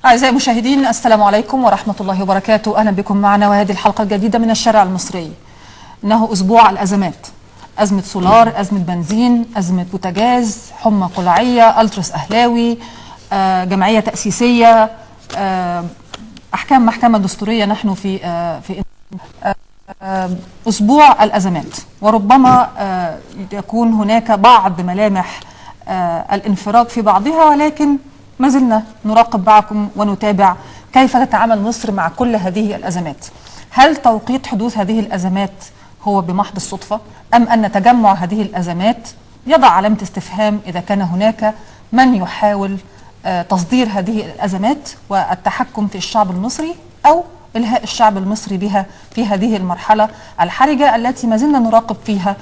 أعزائي المشاهدين، السلام عليكم ورحمة الله وبركاته. أهلا بكم معنا وهذه الحلقة الجديدة من الشارع المصري. إنه أسبوع الأزمات، أزمة سولار، أزمة بنزين، أزمة بوتاجاز، حمى قلعية، ألتراس أهلاوي، جمعية تأسيسية، أحكام محكمة دستورية. نحن في أسبوع الأزمات، وربما يكون هناك بعض ملامح الانفراج في بعضها، ولكن ما زلنا نراقب معكم ونتابع كيف تتعامل مصر مع كل هذه الأزمات. هل توقيت حدوث هذه الأزمات هو بمحض الصدفة، أم أن تجمع هذه الأزمات يضع علامة استفهام إذا كان هناك من يحاول تصدير هذه الأزمات والتحكم في الشعب المصري أو إلهاء الشعب المصري بها في هذه المرحلة الحرجة التي ما زلنا نراقب فيها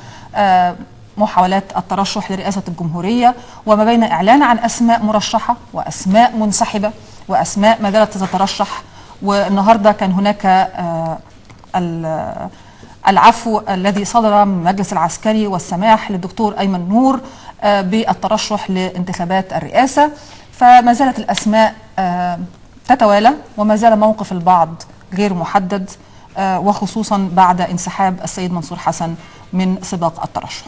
محاولات الترشح لرئاسة الجمهورية، وما بين إعلان عن أسماء مرشحة وأسماء منسحبة وأسماء ما زالت تترشح. والنهاردة كان هناك العفو الذي صدر من المجلس العسكري والسماح للدكتور أيمن نور بالترشح لانتخابات الرئاسة. فما زالت الأسماء تتوالى، وما زال موقف البعض غير محدد، وخصوصا بعد انسحاب السيد منصور حسن من سباق الترشح.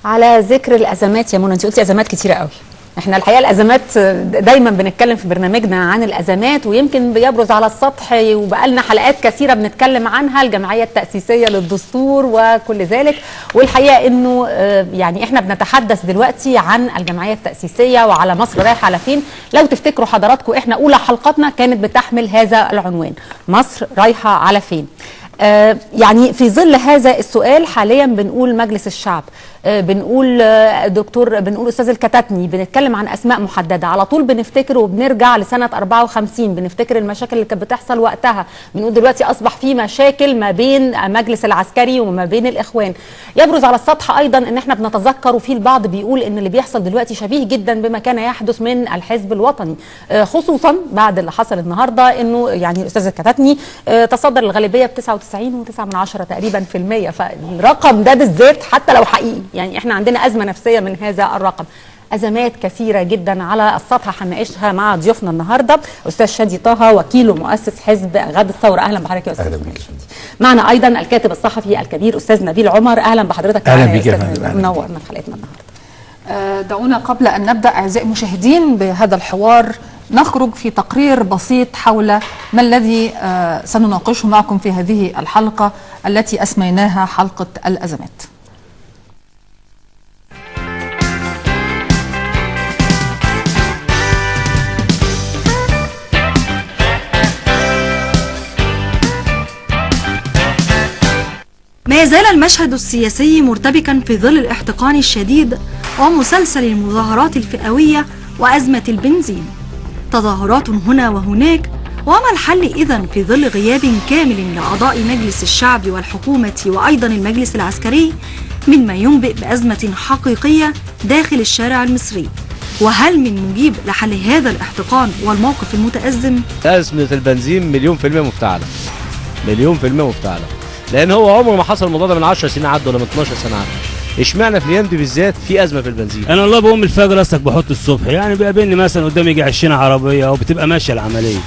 على ذكر الازمات يا منى، انت قلتي ازمات كتيرة قوي. احنا الحقيقة الازمات دايما بنتكلم في برنامجنا عن الازمات، ويمكن بيبرز على السطح وبقالنا حلقات كثيرة بنتكلم عنها، الجمعية التاسيسية للدستور وكل ذلك. والحقيقة انه يعني احنا بنتحدث دلوقتي عن الجمعية التاسيسية وعلى مصر رايحة على فين. لو تفتكروا حضراتكم احنا اولى حلقاتنا كانت بتحمل هذا العنوان، مصر رايحة على فين. يعني في ظل هذا السؤال حاليا بنقول مجلس الشعب، بنقول دكتور، بنقول استاذ الكتاتني، بنتكلم عن اسماء محددة. على طول بنفتكر وبنرجع لسنه 54، بنفتكر المشاكل اللي كانت بتحصل وقتها. بنقول دلوقتي اصبح في مشاكل ما بين مجلس العسكري وما بين الاخوان. يبرز على السطح ايضا ان احنا بنتذكر، وفي البعض بيقول ان اللي بيحصل دلوقتي شبيه جدا بما كان يحدث من الحزب الوطني، خصوصا بعد اللي حصل النهارده، انه يعني الاستاذ الكتاتني تصدر الغالبية ب 99.9 تقريبا في المية. فالرقم ده بالذات حتى لو حقيقي، يعني احنا عندنا أزمة نفسية من هذا الرقم. أزمات كثيرة جدا على السطح هنناقشها مع ضيوفنا النهارده. أستاذ شادي طه، وكيل ومؤسس حزب غد الثورة، أهلا بحضرتك يا أستاذ. أهلا بيك. معنا أيضا الكاتب الصحفي الكبير أستاذ نبيل عمر، أهلا بحضرتك. أهلا بيك يا فندم، منورنا في حلقتنا النهارده. دعونا قبل أن نبدأ أعزائي المشاهدين بهذا الحوار نخرج في تقرير بسيط حول ما الذي سنناقشه معكم في هذه الحلقة التي أسميناها حلقة الأزمات. ما زال المشهد السياسي مرتبكا في ظل الاحتقان الشديد ومسلسل المظاهرات الفئوية وأزمة البنزين، تظاهرات هنا وهناك. وما الحل إذن في ظل غياب كامل لأعضاء مجلس الشعب والحكومة وأيضا المجلس العسكري، مما ينبئ بأزمة حقيقية داخل الشارع المصري؟ وهل من مجيب لحل هذا الاحتقان والموقف المتأزم؟ أزمة البنزين 1,000,000% مفتعلة، 1,000,000% مفتعلة، لأن هو عمره ما حصل الموضوع ده من 10 سنين عدوا ولا من 12 سنة عدوا. اشمعنى في الايام دي بالذات في ازمة في البنزين؟ انا والله بقوم الفجر اصلك بحط الصبح، يعني بيقابلني مثلا قدامي يجي 20 عربية وبتبقى ماشية العملية،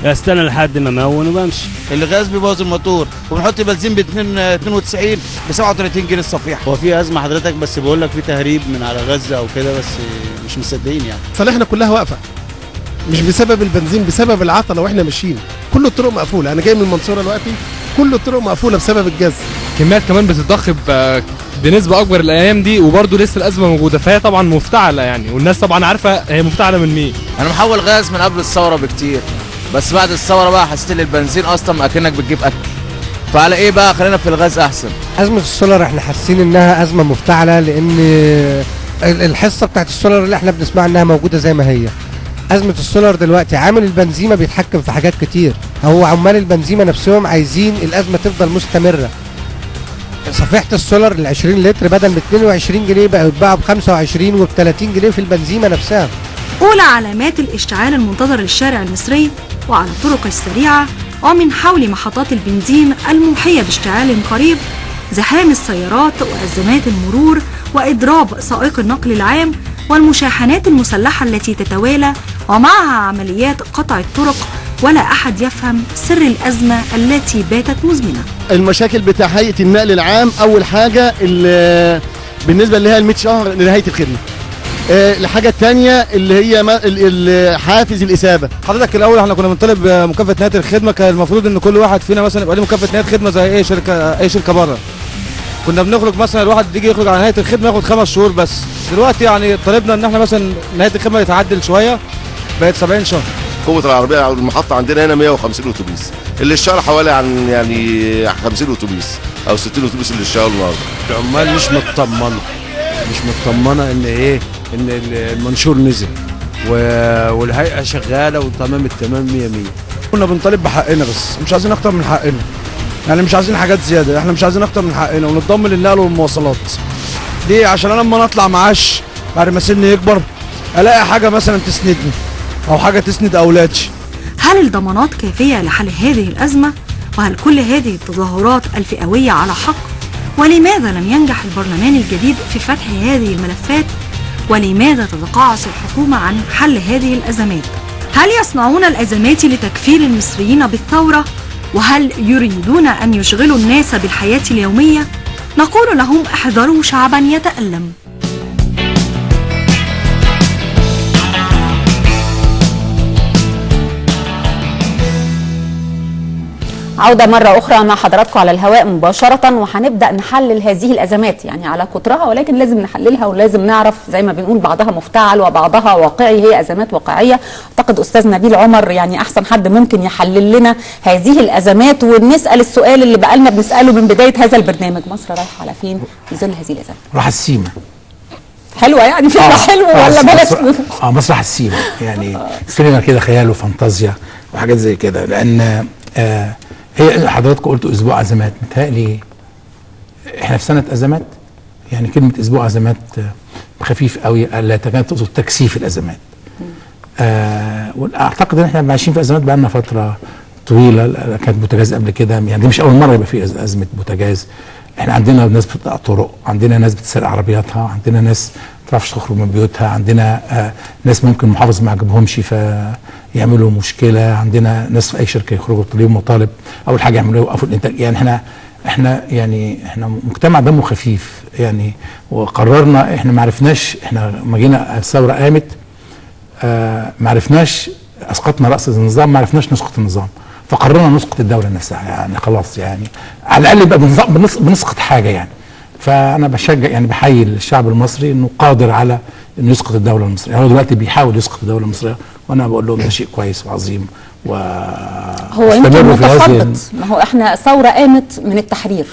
استنى لحد ما امون وبمشي. الغاز بيبوظ الموتور، وبنحط بنزين ب 92 ب 37 جنيه الصفيحه. هو في ازمة حضرتك، بس بقول لك في تهريب من على غزة او كده، بس مش مصدقين يعني. صالحنا كلها واقفة، مش بسبب البنزين، بسبب العطلة واحنا ماشيين، كل الطرق مقفولة. انا جاي من المنصورة دلوقتي، كل الطرق مقفولة بسبب الجاز. كميات كمان بتتضخ بنسبة اكبر الايام دي، وبرده لسه الازمة موجودة، فهي طبعا مفتعله يعني، والناس طبعا عارفه هي مفتعله من مين. انا محول غاز من قبل الثورة بكتير، بس بعد الثورة بقى حسيت ان البنزين اصلا اكنك بتجيب اكل، فعلى ايه بقى، خلينا في الغاز احسن. ازمة السولار احنا حاسين انها ازمة مفتعله، لان الحصة بتاعت السولار اللي احنا بنسمعها انها موجودة زي ما هي. ازمة السولار دلوقتي عامل البنزيمه بيتحكم في حاجات كتير، هو عمال البنزيمه نفسهم عايزين الازمة تفضل مستمرة. صفيحه السولار ال 20 لتر بدل من 22 جنيه بقوا يتباعوا ب 25 وب 30 جنيه في البنزيمه نفسها. أولى علامات الاشتعال المنتظر للشارع المصري وعلى الطرق السريعة ومن حول محطات البنزين الموحية باشتعال قريب، زحام السيارات وأزمات المرور وإضراب سائق النقل العام والمشاحنات المسلحة التي تتوالى ومعها عمليات قطع الطرق، ولا أحد يفهم سر الأزمة التي باتت مزمنة. المشاكل بتاع هيئة النقل العام، أول حاجة بالنسبة اللي هي 100 شهر لنهاية الخدمة. الحاجة الثانية اللي هي حافز الإثابة. حضرتك الأول احنا كنا بنطالب مكافأة نهاية الخدمة، كان المفروض إن كل واحد فينا مثلا يبقى له مكافأة نهاية خدمة زي أي شركة، أي شركة بره. كنا بنخرج مثلا الواحد بيجي يخرج على نهاية الخدمة ياخد 5 شهور بس، دلوقتي يعني طالبنا إن احنا مثلا نهاية الخدمة يتعدل شوية بقت 70 شهر. قوة العربية على المحطة عندنا هنا 150 أتوبيس، اللي اشتغل حوالي عن يعني 50 أتوبيس أو 60 أتوبيس اللي اشتغلوا النهارده. العمال مش مطمنة، مش مطمنة إن إيه، إن المنشور نزل والهيئة شغالة وتمام التمام 100 100. كنا بنطالب بحقنا بس، مش عايزين أكتر من حقنا. يعني مش عايزين حاجات زيادة، احنا مش عايزين أكتر من حقنا، ونتضمن للنقل والمواصلات. ليه؟ عشان أنا لما أطلع معاش بعد ما سني يكبر ألاقي حاجة مثلا تسندني أو حاجة تسند أولادي. هل الضمانات كافية لحل هذه الأزمة؟ وهل كل هذه التظاهرات الفئوية على حق؟ ولماذا لم ينجح البرلمان الجديد في فتح هذه الملفات؟ ولماذا تتقاعس الحكومة عن حل هذه الأزمات؟ هل يصنعون الأزمات لتكفير المصريين بالثورة؟ وهل يريدون أن يشغلوا الناس بالحياة اليومية؟ نقول لهم احذروا شعبا يتألم. عودة مرة أخرى مع حضراتكم على الهواء مباشرة، وهنبدأ نحلل هذه الأزمات يعني على كترها، ولكن لازم نحللها ولازم نعرف زي ما بنقول بعضها مفتعل وبعضها واقعي، هي أزمات واقعية. أعتقد أستاذ نبيل عمر يعني أحسن حد ممكن يحلل لنا هذه الأزمات، ونسأل السؤال اللي بقالنا بنسأله من بداية هذا البرنامج: مصر رايحة على فين في ظل هذه الأزمات؟ راح السيما. حلوة يعني، فكرة حلوة ولا بلاش؟ مسرح السيما يعني سينما كده، خيال وفانتازيا وحاجات زي كده، لأن هي حضراتكم قلتوا اسبوع ازمات، متهيألي احنا في سنة ازمات، يعني كلمة اسبوع ازمات خفيف قوي، لا تكاد تقصد تكثيف الازمات. واعتقد ان احنا عايشين في ازمات بقالنا فترة طويلة، كانت بوتاجاز قبل كده، يعني دي مش اول مرة يبقى في ازمة بوتاجاز. احنا عندنا ناس بتقطع طرق، عندنا ناس بتسرق عربياتها، عندنا ناس ما تعرفش تخرج من بيوتها، عندنا ناس ممكن محافظ ما عجبهمش فيعملوا مشكلة، عندنا ناس في اي شركة يخرجوا طالبين مطالب، اول حاجة يعملوها يوقفوا الانتاج. يعني احنا يعني احنا مجتمع دمه خفيف يعني، وقررنا احنا ما عرفناش، احنا لما جينا الثورة قامت ما عرفناش، اسقطنا راس النظام، ما عرفناش نسقط النظام، فقررنا نسقط الدولة نفسها، يعني خلاص يعني على الاقل يبقى بنسقط حاجة يعني. فانا بشجع يعني بحيي الشعب المصري انه قادر على انه يسقط الدولة المصرية، هو دلوقتي بيحاول يسقط الدولة المصرية، وانا بقول لهم ده شيء كويس وعظيم. و هو يمكن متخبط، ما هو احنا ثورة قامت من التحرير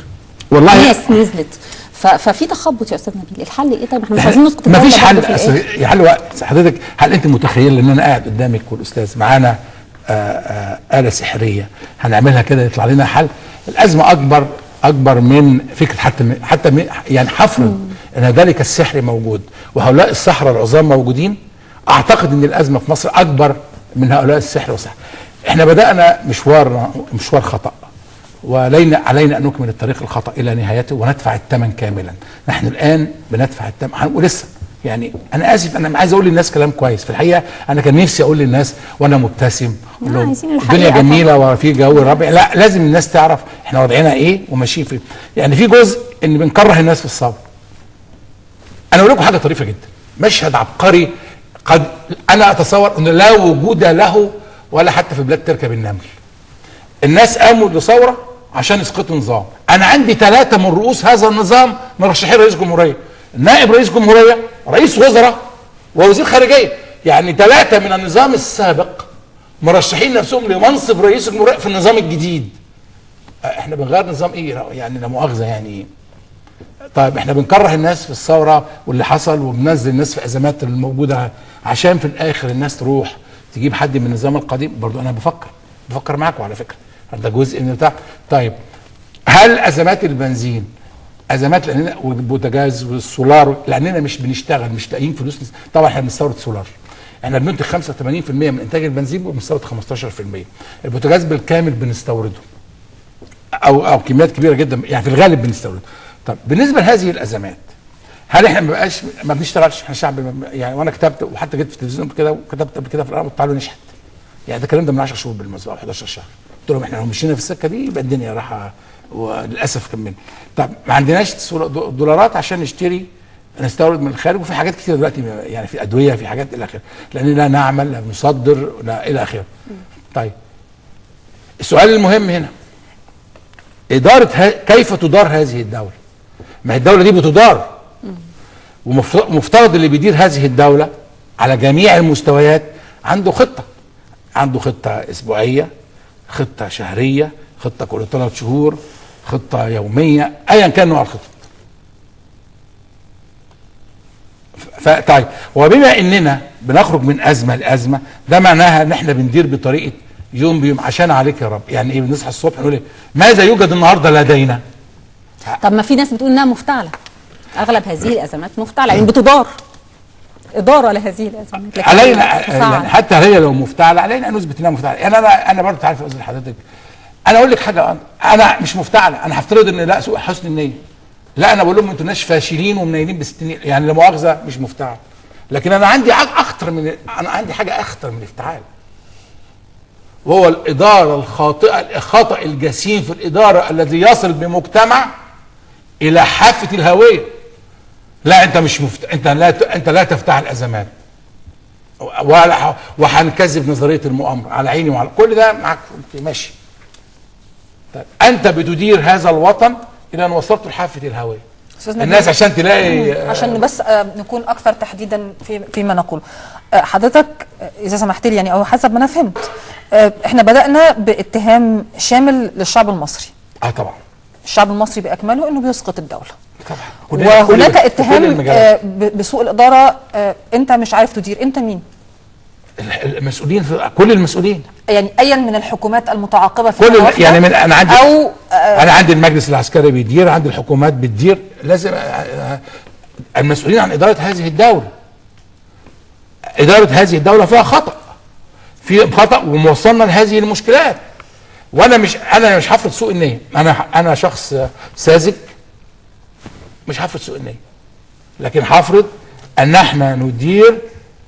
والله، ناس نزلت، ففي تخبط يا استاذ نبيل. الحل ايه؟ طيب احنا مش عايزين نسقط الدولة. مفيش حل يا حلوة. حضرتك هل انت متخيله ان انا قاعد قدامك والاستاذ معانا آلة سحرية هنعملها كده يطلع لنا حل؟ الأزمة أكبر من فكرة حتى يعني حفرض أن ذلك السحر موجود وهؤلاء السحرة العظام موجودين، أعتقد أن الأزمة في مصر أكبر من هؤلاء السحر والسحر. إحنا بدأنا مشوار خطأ، ولينا علينا أن نكمل الطريق الخطأ إلى نهايته وندفع الثمن كاملا. نحن الآن بندفع الثمن ولسه يعني. انا اسف، انا عايز اقول للناس كلام كويس في الحقيقة، انا كان نفسي اقول للناس وانا مبتسم الدنيا جميلة وفي جو ربيع، لا لازم الناس تعرف احنا وضعنا ايه وماشيين فين. يعني في جزء ان بنكره الناس في الثورة. انا اقول لكم حاجة طريفه جدا، مشهد عبقري قد انا اتصور انه لا وجود له ولا حتى في بلاد تركب النمل. الناس قاموا لثوره عشان يسقطوا نظام، انا عندي 3 من رؤوس هذا النظام مرشحين رئيس جمهورية، نائب رئيس جمهورية، رئيس وزراء، ووزير خارجية، يعني 3 من النظام السابق مرشحين نفسهم لمنصب رئيس الجمهورية في النظام الجديد. احنا بنغير نظام ايه يعني؟ لا مؤاخذة يعني ايه؟ طيب احنا بنكره الناس في الثورة واللي حصل، وبننزل الناس في ازمات الموجودة عشان في الاخر الناس تروح تجيب حد من النظام القديم. برضو انا بفكر معاكم على فكرة، ده جزء من بتاع. طيب هل ازمات البنزين ازمات لاننا والبوتاجاز والسولار لاننا مش بنشتغل، مش لاقيين فلوس؟ طبعا احنا بنستورد سولار، احنا بننتج 85% من انتاج البنزين وبنستورد 15%. البوتاجاز بالكامل بنستورده او كميات كبيرة جدا، يعني في الغالب بنستورده. طب بالنسبة لهذه الازمات، هل احنا ما بقاش ما بنشتغلش؟ احنا شعب يعني، وانا كتبت وحتى جيت في التلفزيون كده وكتبت قبل كده في الارض تعالوا نشحت. يعني ده الكلام ده من 10 شهور بالمناسبة او 11 شهر. قلت لهم احنا لو مشينا في السكة دي يبقى الدنيا رايحة، وللاسف كملنا. طب ما عندناش دولارات عشان نشتري، نستورد من الخارج، وفي حاجات كتير دلوقتي يعني في ادوية، في حاجات الى اخره، لان لا نعمل لا نصدر لا الى اخره. طيب السؤال المهم هنا ادارة كيف تدار هذه الدولة؟ ما هي الدولة دي بتدار، ومفترض اللي بيدير هذه الدولة على جميع المستويات عنده خطه، عنده خطه اسبوعية، خطه شهرية، خطه كل 3 شهور، خطه يومية، ايا كان نوع الخطط. طيب وبما اننا بنخرج من ازمة لازمه، ده معناها ان احنا بندير بطريقة يوم بيوم، عشان عليك يا رب. يعني ايه؟ بنصحى الصبح نقول ايه؟ ماذا يوجد النهارده لدينا؟ طب ما في ناس بتقول انها مفتعله، اغلب هذه الازمات مفتعله، يعني بتدار ادارة لهذه الازمات. علينا يعني حتى هي لو مفتعله علينا ان نثبت انها مفتعله. يعني انا برضه عارف يا استاذ حضرتك، انا اقول لك حاجة، انا مش مفتعله، انا هفترض ان لا سوء حسن النية، لا انا بقول لهم انتوا ناس فاشلين ومنيلين بستين، يعني لا مؤاخذة مش مفتعل، لكن انا عندي اخطر من، انا عندي حاجة اخطر من الافتعال، وهو الادارة الخاطئة، الخطا الجسيم في الادارة الذي يصل بمجتمع الى حافة الهوية. لا انت مش انت لا تفتعل ازمات، ولا وهنكذب نظرية المؤامرة على عيني وعلى كل ده معاك ماشي. طيب انت بتدير هذا الوطن الى ان وصلته لحافه الهوية. الناس عشان تلاقي عشان بس نكون اكثر تحديدا فيما نقول. حضرتك اذا سمحت لي يعني، او حسب ما انا فهمت، احنا بدانا باتهام شامل للشعب المصري. طبعا الشعب المصري باكمله انه بيسقط الدولة. طبعا وهناك اتهام بسوء الادارة، انت مش عارف تدير، انت مين؟ المسؤولين، في كل المسؤولين يعني، ايا من الحكومات المتعاقبة في كل يعني من انا عندي او انا عندي المجلس العسكري بيدير، عندي الحكومات بتدير، لازم المسؤولين عن ادارة هذه الدولة. ادارة هذه الدولة فيها خطا، في خطا وموصلنا لهذه المشكلات. وانا مش، انا مش هفرض سوء النية، انا شخص ساذج مش هفرض سوء النية، لكن هفرض ان احنا ندير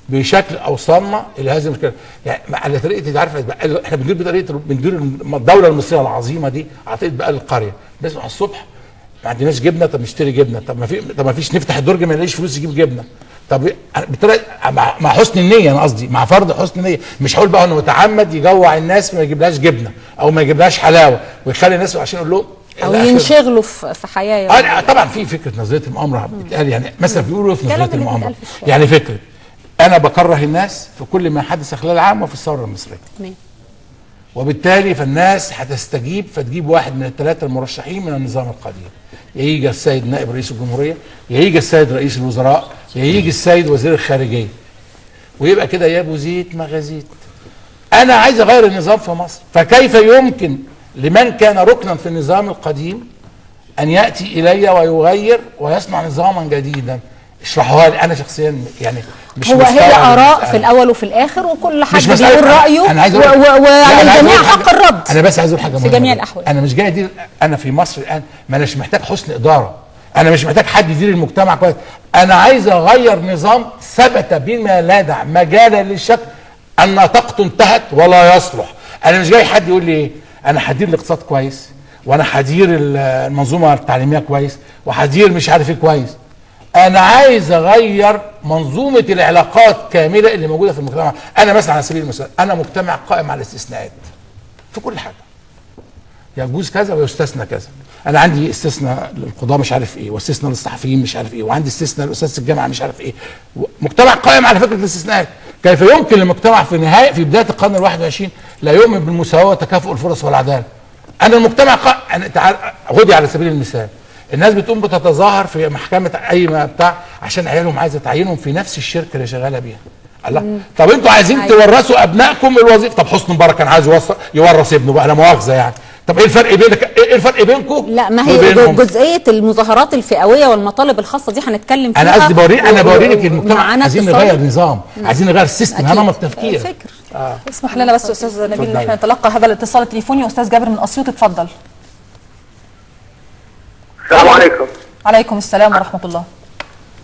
بشكل اوصلنا الى هذه المشكلة. يعني على طريقه، انت عارف احنا بندير بطريقة، بندير الدولة المصرية العظيمة دي على طريقه بقى القرية. بنصحى الصبح ما عندناش جبنه، طب نشتري جبنه، طب ما في، طب ما فيش، نفتح الدرج ما نلاقيش فلوس نجيب جبنه. طب بطريقة مع حسن النية، انا قصدي مع فرض حسن النية، مش هقول بقى انه متعمد يجوع الناس ما يجيبلهاش جبنه او ما يجيبلهاش حلاوة ويخلي الناس عشان يقول لهم او ينشغلوا في حياة. يعني طبعا في فكرة نظرية المؤامرة بتتقال، يعني مثلا بيقولوا في نظرية المؤامرة، يعني فكرة انا بكره الناس في كل ما حدث خلال عام وفي الثورة المصرية. تمام. وبالتالي فالناس هتستجيب، فتجيب واحد من الثلاثة المرشحين من النظام القديم، يا يجي السيد نائب رئيس الجمهورية، يا يجي السيد رئيس الوزراء، يا يجي السيد وزير الخارجية، ويبقى كده يا ابو زيت ما غزيت. انا عايز اغير النظام في مصر، فكيف يمكن لمن كان ركنا في النظام القديم ان ياتي الي ويغير ويصنع نظاما جديدا؟ اشرحوها لي انا شخصيا يعني مش هو هي اراء في الاول وفي الاخر، وكل حد بيقول رايه وعلى الجميع حق الرد. انا بس عايز اقول حاجة في جميع الاحوال. انا مش جاي ادير، انا في مصر الان ما اناش محتاج حسن ادارة، انا مش محتاج حد يدير المجتمع كويس، انا عايز اغير نظام ثبت بما لا دع مجال للشك ان طاقته انتهت ولا يصلح. انا مش جاي حد يقول لي ايه، انا هدير الاقتصاد كويس، وانا هدير المنظومة التعليمية كويس، وهدير مش عارف ايه كويس. انا عايز اغير منظومة العلاقات كاملة اللي موجودة في المجتمع. انا مثلا على سبيل المثال، انا مجتمع قائم على الاستثناءات في كل حاجة، يجوز كذا ويستثنى كذا. انا عندي استثناء للقضاة مش عارف ايه، واستثناء للصحفيين مش عارف ايه، وعندي استثناء لاستاذ الجامعة مش عارف ايه. مجتمع قائم على فكرة الاستثناءات. كيف يمكن لمجتمع في نهاية في بداية القرن ال21 لا يؤمن بالمساواة وتكافؤ الفرص والعدالة؟ انا المجتمع قائم. تعال خدي على سبيل المثال، الناس بتقوم بتتظاهر في محكمة اي ما بتاع عشان عيالهم عايزه تعينهم في نفس الشركة اللي شغالة بيها. الله، طب انتوا عايزين تورثوا ابنائكم الوظيفة. طب حسني مبارك كان عايز يورث ابنه بقى، لا مؤاخذة يعني. طب ايه الفرق بينك، ايه الفرق بينكم؟ لا ما هي جزئية المظاهرات الفئويه والمطالب الخاصة دي هنتكلم فيها. انا قصدي بوريك، انا بوريلك المجتمع عايزين نغير نظام، عايزين نغير system، نمط تفكير. فكر. اسمح لنا بس استاذ نبيل ان احنا نتلقى هذا الاتصال التليفوني. استاذ جابر من اسيوط، اتفضل. السلام عليكم. عليكم السلام ورحمة الله.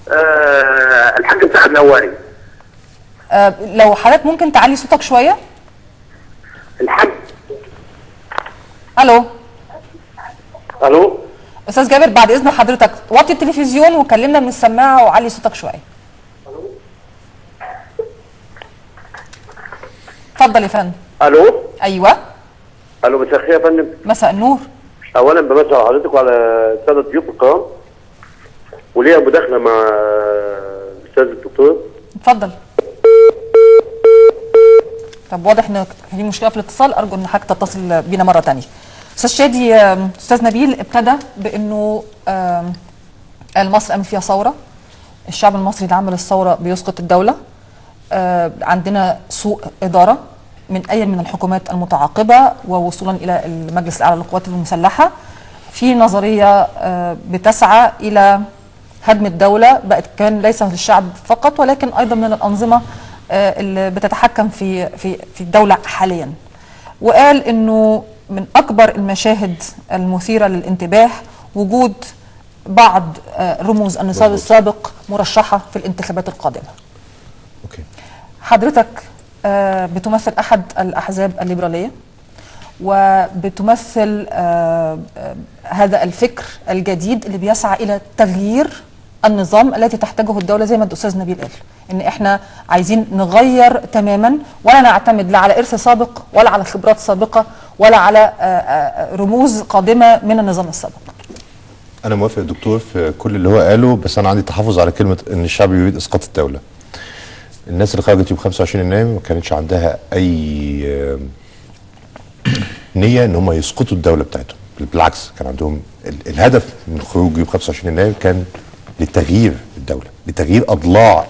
الحاج مساعد الهواري. لو حضرتك ممكن تعلي صوتك شوية. الحاج. الو. الو. استاذ جابر بعد اذن حضرتك وطي التلفزيون وكلمنا من السماعة وعلي صوتك شوية. اتفضل يا فندم. الو. ايوه. الو، مساء الخير يا فندم. مساء النور. اولا بمساء على حضرتك وعلى السادة الضيوف الكرام، وليا مداخله مع الاستاذ الدكتور. اتفضل. طب واضح ان في مشكلة في الاتصال، ارجو ان حضرتك تتصل بينا مرة ثانية. استاذ شادي، استاذ نبيل ابتدى بانه قال مصر قام فيها ثورة، الشعب المصري اللي عمل الثورة بيسقط الدولة، عندنا سوء ادارة من اي من الحكومات المتعاقبة ووصولا الى المجلس الاعلى للقوات المسلحة، في نظرية بتسعى الى هدم الدولة، بقت كان ليس للشعب فقط ولكن ايضا من الانظمة اللي بتتحكم في في في الدولة حاليا. وقال انه من اكبر المشاهد المثيرة للانتباه وجود بعض رموز النظام السابق مرشحة في الانتخابات القادمة. okay. حضرتك بتمثل احد الاحزاب الليبرالية وبتمثل هذا الفكر الجديد اللي بيسعى الى تغيير النظام التي تحتاجه الدولة، زي ما الاستاذ نبيل قال ان احنا عايزين نغير تماما ولا نعتمد لا على ارث سابق ولا على خبرات سابقه ولا على رموز قادمة من النظام السابق. انا موافق دكتور في كل اللي هو قاله، بس انا عندي تحفظ على كلمة ان الشعب يريد اسقاط الدولة. الناس اللي خرجت يوم 25 يناير ما كانتش عندها اي نيه ان هم يسقطوا الدولة بتاعتهم، بالعكس كان عندهم الهدف من خروج يوم 25 يناير كان لتغيير الدولة، لتغيير اضلاع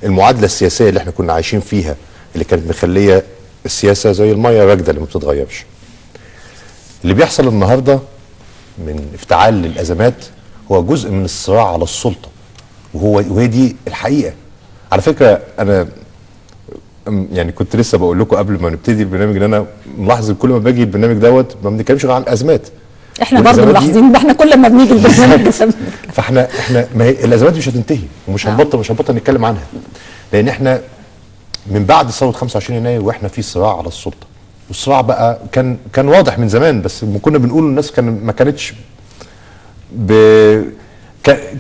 المعادلة السياسية اللي احنا كنا عايشين فيها، اللي كانت مخليه السياسة زي المية راكده اللي ما بتتغيرش. اللي بيحصل النهارده من افتعال للازمات هو جزء من الصراع على السلطة، وهي دي الحقيقة. على فكرة انا يعني كنت لسه بقول لكم قبل ما نبتدي البرنامج ان انا ملاحظ كل ما باجي البرنامج دوت ما بنتكلمش غير عن الازمات. احنا برضه ملاحظين ده، احنا كل ما بنيجي البرنامج فاحنا ما هي الازمات مش هتنتهي ومش هنبطل مش هنبطل نتكلم عنها، لان احنا من بعد ثورة 25 يناير واحنا في صراع على السلطة، والصراع بقى كان واضح من زمان، بس كنا بنقول الناس ما كانتش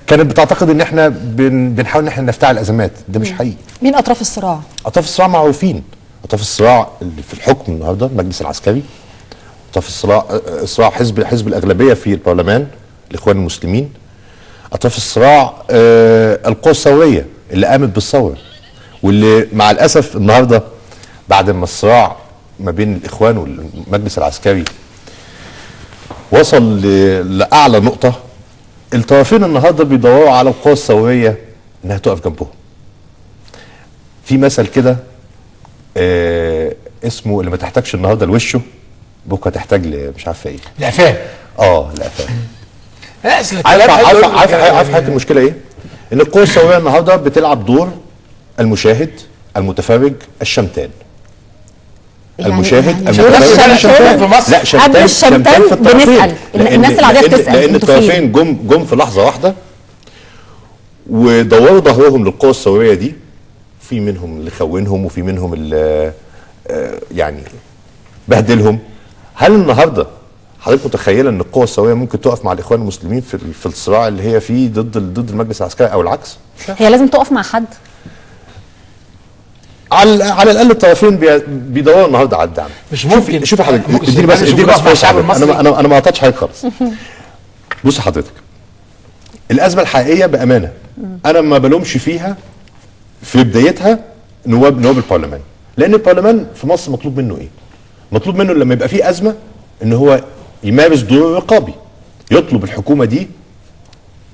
كانت بتعتقد ان احنا بنحاول ان احنا نفتعل ازمات، ده مش حقيقي. مين اطراف الصراع؟ اطراف الصراع معروفين، اطراف الصراع اللي في الحكم النهارده المجلس العسكري، اطراف الصراع حزب الاغلبية في البرلمان الاخوان المسلمين، اطراف الصراع القوى الثورية اللي قامت بالثورة، واللي مع الاسف النهارده بعد ما الصراع ما بين الاخوان والمجلس العسكري وصل لاعلى نقطة، الطرفين النهارده بيدوروا على القوى الثورية انها تقف جنبهم. في مثل كده اسمه اللي ما تحتاجش النهارده لوشه بكره تحتاج مش عارفه ايه، لقفاه. لقفاه. عارف حضرتك المشكلة ايه؟ ان القوى الثورية النهارده بتلعب دور المشاهد المتفرج الشمتان. يعني المشاهد المتفرج الشمتان في مصر. لا شمتان، شمتان في الطرفين. بنسأل الناس العادية بتسأل، لأن الطرفين جم في لحظة واحدة ودوروا ظهرهم للقوى الثورية دي، في منهم اللي خونهم وفي منهم اللي يعني بهدلهم. هل النهارده حضرتك متخيله ان القوى الثورية ممكن تقف مع الاخوان المسلمين في الصراع اللي هي فيه ضد المجلس العسكري او العكس؟ هي لازم تقف مع حد؟ على الاقل الطرفين بيدوروا النهارده على الدعم. مش ممكن. شوف حضرتك، اديني بس فرصة، انا ما قطعتش حضرتك خالص. بص حضرتك، الازمة الحقيقية بامانه انا ما بلومش فيها في بدايتها نواب البرلمان، لان البرلمان في مصر مطلوب منه ايه؟ مطلوب منه لما يبقى فيه ازمة ان هو يمارس دور رقابي، يطلب الحكومة دي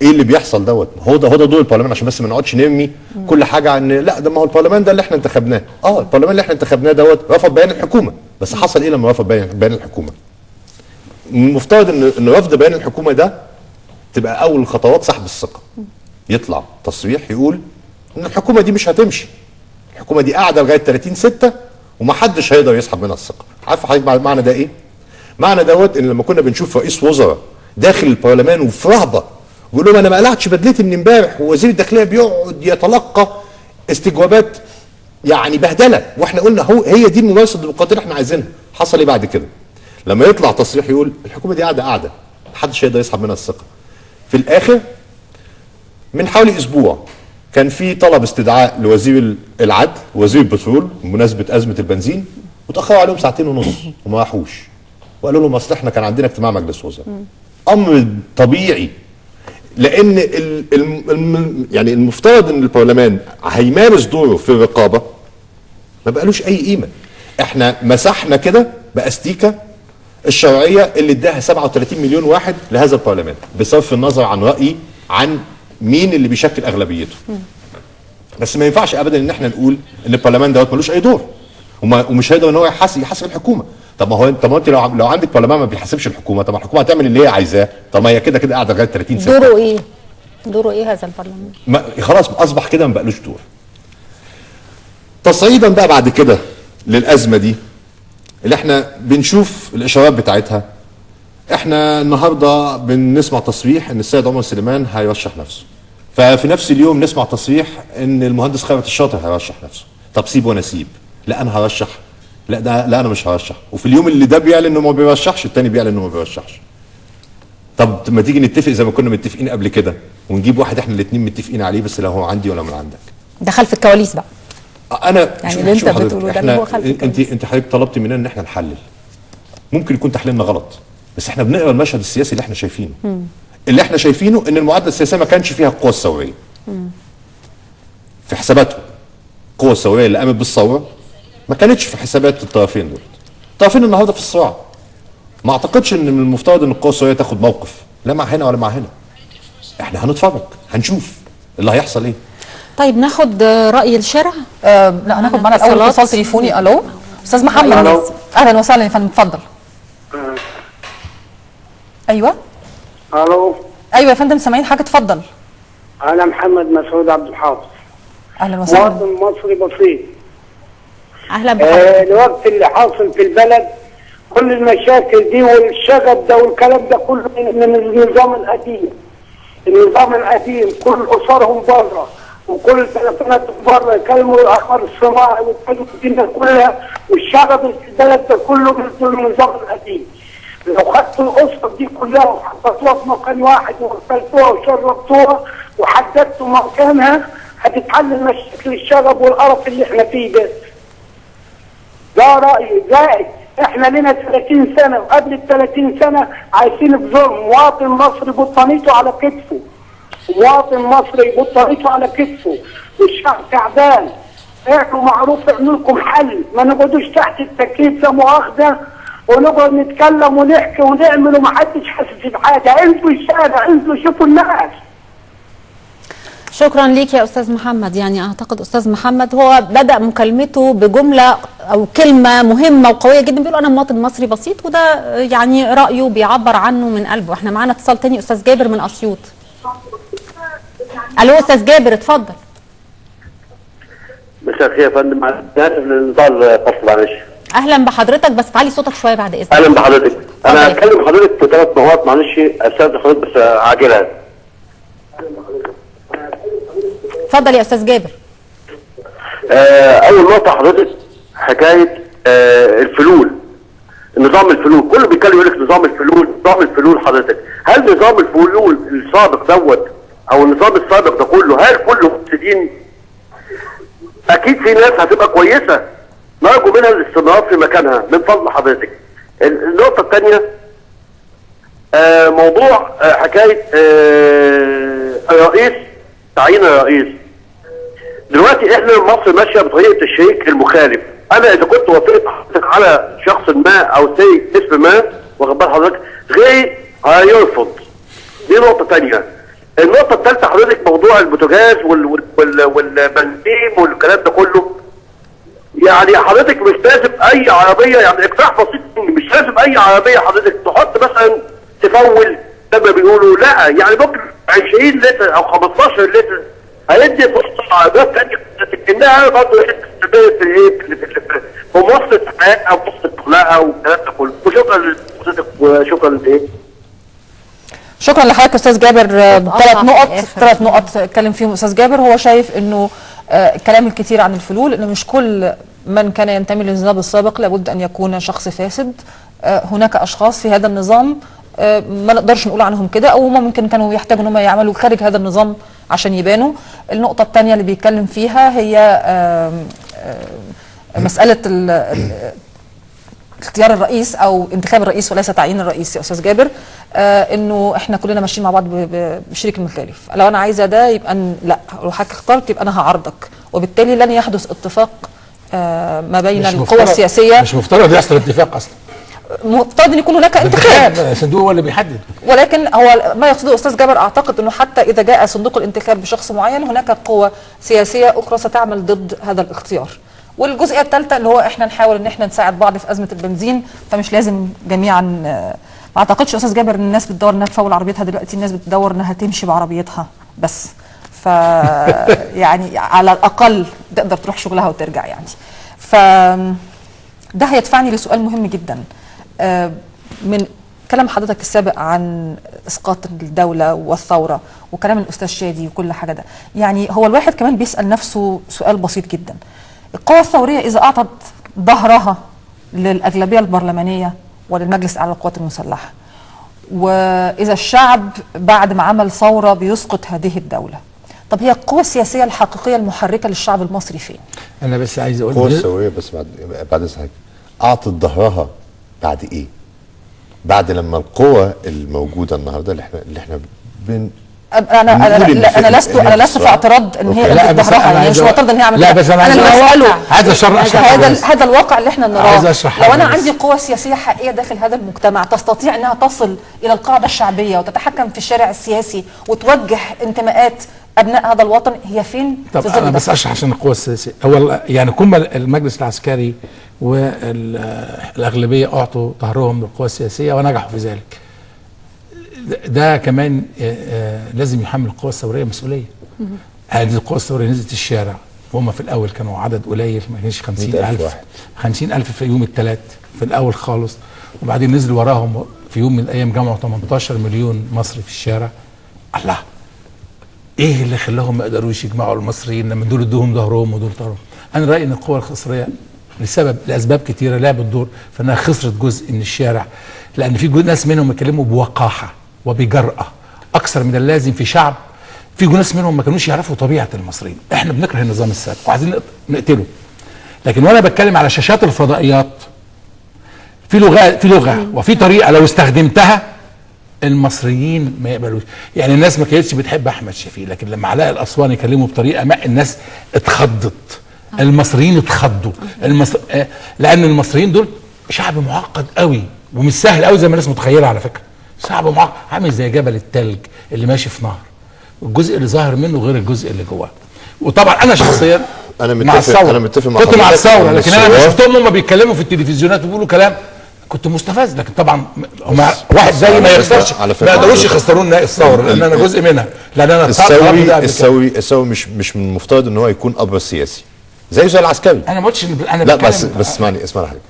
ايه اللي بيحصل دوت. هو ده دور البرلمان، عشان بس ما نقعدش نرمي كل حاجة عن لا ده ما هو البرلمان ده اللي احنا انتخبناه. البرلمان اللي احنا انتخبناه دوت رفض بيان الحكومة، بس حصل ايه لما رفض بيان الحكومة؟ المفترض ان رفض بيان الحكومة ده تبقى اول خطوات سحب الثقة. يطلع تصريح يقول ان الحكومة دي مش هتمشي، الحكومة دي قاعدة لغاية 30/6 ومحدش هيقدر يسحب منها الثقة. عارف حضرتك معنى ده ايه؟ معنى دوت ان لما كنا بنشوف رئيس وزراء داخل البرلمان وفي رهبة بيقول لهم انا ما قلعتش بدلتي من امبارح، ووزير الداخلية بيقعد يتلقى استجوابات يعني بهدله، واحنا قلنا هو هي دي الممارسة الديمقراطية اللي احنا عايزينها. حصل ايه بعد كده؟ لما يطلع تصريح يقول الحكومة دي قاعدة محدش هيقدر يسحب منها الثقة. في الاخر من حوالي اسبوع كان في طلب استدعاء لوزير العدل ووزير البترول بمناسبة ازمة البنزين، وتاخروا عليهم 2.5 ساعة وما راحوش، وقالوا لهم اصل احنا كان عندنا اجتماع مجلس وزراء. امر طبيعي، لان يعني المفترض ان البرلمان هيمارس دوره في الرقابة، ما بقالوش اي قيمة. احنا مسحنا كده باستيكه الشرعية اللي اداها 37 مليون واحد لهذا البرلمان، بصرف النظر عن رايي عن مين اللي بيشكل اغلبيته. بس ما ينفعش ابدا ان احنا نقول ان البرلمان دوت ملوش اي دور ومش هيقدر ان هو يحاسب الحكومة. طب ما هو انت لو عندك برلمان ما بيحاسبش الحكومة، طب ما الحكومة هتعمل اللي هي عايزاه، طب ما هي كده كده قاعدة لغاية 30 سنة. دوره ايه؟ دوره ايه هذا البرلمان؟ خلاص اصبح كده ما بقالوش دور. تصعيدا بقى بعد كده للازمة دي اللي احنا بنشوف الاشارات بتاعتها، احنا النهارده بنسمع تصريح ان السيد عمر سليمان هيرشح نفسه، ففي نفس اليوم نسمع تصريح ان المهندس خيرت الشاطر هيرشح نفسه. طب سيب وانا سيب، لا انا هرشح، لا ده لا انا مش هرشح. وفي اليوم اللي ده بيعلن انه ما بيرشحش، التاني بيعلن انه ما بيرشحش. طب ما تيجي نتفق زي ما كنا متفقين قبل كده ونجيب واحد احنا الاثنين متفقين عليه، بس لا هو عندي ولا من عندك. دخل في الكواليس بقى. انا يعني اللي انت بتقوله ده اللي هو خلف الكواليس. انت حضرتك طلبتي مننا ان احنا نحلل، ممكن يكون تحليلنا غلط، بس احنا بنقرا المشهد السياسي اللي احنا شايفينه. اللي احنا شايفينه ان المعادلة السياسية ما كانش فيها القوى الثورية في حساباتهم. القوى الثورية اللي قامت بالثورة ما كانتش في حسابات الطرفين دول. الطرفين النهارده في الصراع. ما اعتقدش ان من المفترض ان القوى الثورية تاخد موقف لا مع هنا ولا مع هنا. احنا هنتفرج، هنشوف اللي هيحصل ايه. طيب ناخد راي الشارع؟ لا هناخد معانا الاول اتصال تليفوني. الو استاذ محمد. اهلا وسهلا يا فندم، اتفضل. ايوه. الو. ايوه يا فندم سامعين حاجة، اتفضل. انا محمد مسعود عبد الحافظ. اهلا وسهلا. مواطن مصري بسيط. اهلا بحضرتك. الوقت اللي حاصل في البلد كل المشاكل دي والشغب ده والكلام ده كله من النظام القديم. النظام القديم كل اسرهم بره وكل تليفوناتهم بره، يكلموا الاخبار الصناعي ويكلموا الدنيا كلها، والشغب في البلد ده كله من النظام القديم. لو خدتوا الاسر دي كلها وحطيتوها في مكان واحد وغسلتوها وشربتوها وحددتوا مكانها هتتحل مشاكل الشغب والقرف اللي احنا فيه ده. ده رأيي. زائد احنا لنا 30 سنة وقبل ال 30 سنة عايشين في ظلم. مواطن مصري بطانيته على كتفه، مواطن مصري بطانيته على كتفه، والشعب تعبان. اعملوا معروف، اعملوا لكم حل، ما نقعدوش تحت التكليف لا مؤاخذة ونقعد نتكلم ونحكي ونعمل ومحدش حاسس بحاجة. انزلوا الشارع، انزلوا شوفوا الناس. شكرا ليك يا استاذ محمد. يعني اعتقد استاذ محمد هو بدأ مكالمته بجملة او كلمة مهمة وقويه جدا، بيقول انا مواطن مصري بسيط، وده يعني رايه بيعبر عنه من قلبه. احنا معانا اتصال تاني، استاذ جابر من اسيوط. الو استاذ جابر اتفضل. مساء الخير يا فندم، انا اسف للانتظار فصل، معلش. اهلا بحضرتك، بس تعالي صوتك شوية بعد اذنك. اهلا بحضرتك. انا هتكلم حضرتك في 3 نقاط، معلش استاذ حضرتك بس عاجلها. اتفضل يا استاذ جابر. اول نقطة حضرتك حكاية الفلول، نظام الفلول، كله بيتكلم يقول لك نظام الفلول، نظام الفلول. حضرتك هل نظام الفلول السابق دوت او النظام السابق ده كله هل كله مفسدين؟ اكيد في ناس هتبقى كويسة نرجو منها الاستمرار في مكانها من فضل حضرتك. النقطة الثانية موضوع حكاية الرئيس، تعيين الرئيس. دلوقتي احنا مصر ماشية بطريقة الشريك المخالف. انا اذا كنت وافقت حضرتك على شخص ما او سي اسم ما، واخد بال حضرتك، غير هيرفض. دي نقطة ثانية. النقطة الثالثة حضرتك موضوع البوتاجاز والبنزين والكلام ده كله. يعني حضرتك مش لازم اي عربية، يعني اقتراح بسيط مني، مش لازم اي عربية حضرتك تحط مثلا تفول زي ما بيقولوا، لا يعني ممكن 20 لتر او 15 لتر هيدي فرصة لعربيات ثانية انها برضه في ايه في مواصلة حياة او مواصلة شغلها والكلام ده كله. وشكرا لحضرتك وشكرا لايه. شكرا لحضرتك استاذ جابر. ثلاث نقط اتكلم فيهم استاذ جابر. هو شايف انه الكلام الكثير عن الفلول، انه مش كل من كان ينتمي للنظام السابق لابد ان يكون شخص فاسد. هناك اشخاص في هذا النظام ما نقدرش نقول عنهم كده، او هم ممكن كانوا يحتاجوا ان هم يعملوا خارج هذا النظام عشان يبانوا. النقطة الثانية اللي بيتكلم فيها هي مسالة اختيار الرئيس او انتخاب الرئيس وليس تعيين الرئيس يا استاذ جابر. انه احنا كلنا ماشيين مع بعض بشريك المخالف، لو انا عايزه ده يبقى لا، لو حضرتك اخترت يبقى انا هعارضك، وبالتالي لن يحدث اتفاق ما بين القوى السياسية. مش مفترض يحصل اتفاق اصلا، مفترض ان يكون هناك انتخاب، الصندوق هو اللي بيحدد. ولكن هو ما يقصده استاذ جابر اعتقد انه حتى اذا جاء صندوق الانتخاب بشخص معين هناك قوة سياسية اخرى ستعمل ضد هذا الاختيار. والجزئيه الثالثة اللي هو احنا نحاول ان احنا نساعد بعض في ازمة البنزين، فمش لازم جميعا. ما اعتقدش استاذ جابر ان الناس بتدور انها تفول عربيتها دلوقتي، الناس بتدور انها تمشي بعربيتها بس، ف يعني على الاقل تقدر تروح شغلها وترجع يعني. ف ده هيدفعني لسؤال مهم جدا من كلام حضرتك السابق عن اسقاط الدولة والثورة وكلام الاستاذ شادي وكل حاجة ده، يعني هو الواحد كمان بيسال نفسه سؤال بسيط جدا. القوى الثورية اذا اعطت ظهرها للاغلبيه البرلمانية وللمجلس الاعلى للقوات المسلحة، واذا الشعب بعد ما عمل ثورة بيسقط هذه الدولة، طب هي القوى السياسية الحقيقية المحركه للشعب المصري فين؟ انا بس عايز اقول القوى الثورية بس بعد حاجة، اعطت ظهرها بعد ايه؟ بعد لما القوى الموجودة النهارده اللي احنا انا لست في اعتراض ان هي ادت ظهرها، يعني مش معترض ان هي عملت. لا بس انا عايز عايز اشرح هذا الواقع اللي احنا نراه. لو انا عندي قوى سياسية حقيقية داخل هذا المجتمع تستطيع انها تصل الى القاعدة الشعبية وتتحكم في الشارع السياسي وتوجه انتماءات ابناء هذا الوطن، هي فين؟ طب انا بس اشرح عشان القوى السياسية. هو يعني كم المجلس العسكري والاغلبيه اعطوا ظهرهم للقوى السياسية ونجحوا في ذلك. ده كمان لازم يحمل القوى الثورية مسؤولية. هذه القوى الثورية نزلت الشارع، وهم في الاول كانوا عدد قليل، ما كانش 50,000 50,000 في يوم الثلاث في الاول خالص، وبعدين نزلوا وراهم في يوم من الايام جمعوا 18 مليون مصري في الشارع. الله، ايه اللي خلاهم ما قدروش يجمعوا المصريين لما دول ادوهم ظهرهم ودول ظهرهم؟ انا رايي ان القوى الثورية لاسباب كتيرة لعبت دور فانها خسرت جزء من الشارع، لان في ناس منهم اتكلموا بوقاحه وبجرأة أكثر من اللازم في شعب، في ناس منهم ما كانوش يعرفوا طبيعة المصريين. احنا بنكره النظام السابق وعايزين نقتله، لكن وانا بتكلم على شاشات الفضائيات في لغة وفي طريقة لو استخدمتها المصريين ما يقبلوش. يعني الناس ما كانتش بتحب أحمد شفيق، لكن لما علاء الأسواني كلمة بطريقة ما الناس اتخضت، المصريين اتخضوا. لأن المصريين دول شعب معقد قوي ومش سهل قوي زي ما الناس متخيلة. على فكرة صعب ومعقد، عامل زي جبل التلج اللي ماشي في نهر، الجزء اللي ظاهر منه غير الجزء اللي جواه. وطبعا انا شخصيا انا متفق مع كنت مع الثورة، لكن انا لما شفتهم هم بيتكلموا في التلفزيونات وبيقولوا كلام كنت مستفز. لكن طبعا هم واحد زي ما يخسرش، ما يقدروش يخسرونا الثورة لان انا جزء منها. لان انا الثوري مش من المفترض ان هو يكون ابرز سياسي زيه زي العسكري. انا ما قلتش انا لا، بس اسمعني حاجة.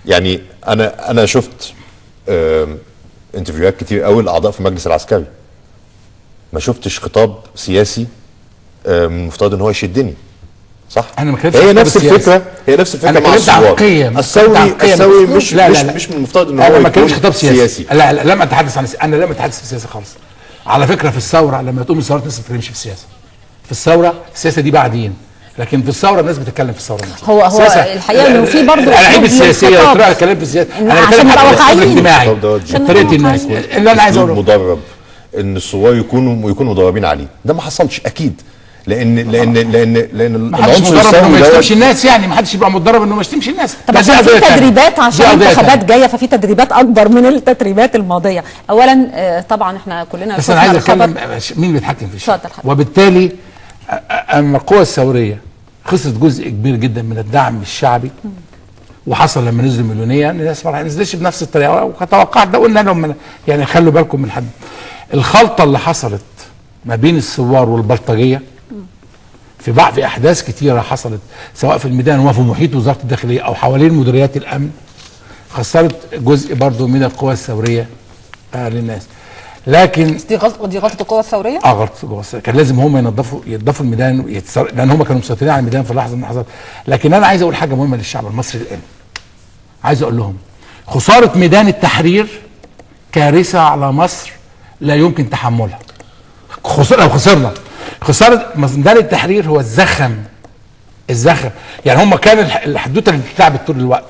يعني انا شفت interview هات كتير قوي الاعضاء في المجلس العسكري، ما شفتش خطاب سياسي من المفترض ان هو يشدني، صح؟ انا ما كنتش هي نفس الفكرة، هي نفس الفكرة مع الثوار. الثوري مش لا لا مش من المفترض ان هو انا ما كنتش خطاب سياسي. لا لا، لم اتحدث عن انا لم اتحدث في السياسة خالص. على فكرة في الثورة لما تقوم الثورات الناس ما بتتكلمش في السياسة. في الثورة السياسة دي بعدين، لكن في الثورة الناس بتتكلم في الثورة. هو الحقيقة انه في برضه الالعاب السياسية وطريقه الكلام في السياسة. انا بتكلم على الاسلوب الاجتماعي، طريقه الناس. اللي انا عايز اقوله مدرب ان الثوار يكونوا مدربين عليه، ده ما حصلش اكيد، لان لان لان لان العنصر الثوري ما يشتمش الناس، يعني ما حدش يبقى متدرب انه ما يشتمش الناس. طب عشان في تدريبات، عشان انتخابات جاية، ففي تدريبات اكبر من التدريبات الماضية. اولا طبعا احنا كلنا بس انا عايز اتكلم مين بيتحكم في الشيء، وبالتالي اما القوى الثورية خسرت جزء كبير جدا من الدعم الشعبي، وحصل لما نزلوا مليونيه الناس ما نزلتش بنفس الطريقة، وتوقعت ده، قلنا لهم يعني خلوا بالكم من حد. الخلطة اللي حصلت ما بين الثوار والبلطجيه في بعض احداث كتيرة حصلت سواء في الميدان وفي محيط وزارة الداخلية او حوالين مديريات الامن، خسرت جزء برضو من القوى الثورية للناس. لكن بس دي غلطه، دي غلطه القوى الثورية. غلطه القوى الثورية، كان لازم هم ينظفوا الميدان لان هم كانوا مسيطرين على الميدان في لحظة من اللحظات. لكن انا عايز اقول حاجة مهمة للشعب المصري الان، عايز اقول لهم خسارة ميدان التحرير كارثة على مصر لا يمكن تحملها. لو خسرنا خسارة ميدان التحرير هو الزخم، يعني هم كان الحدوتة اللي اتلعبت طول الوقت،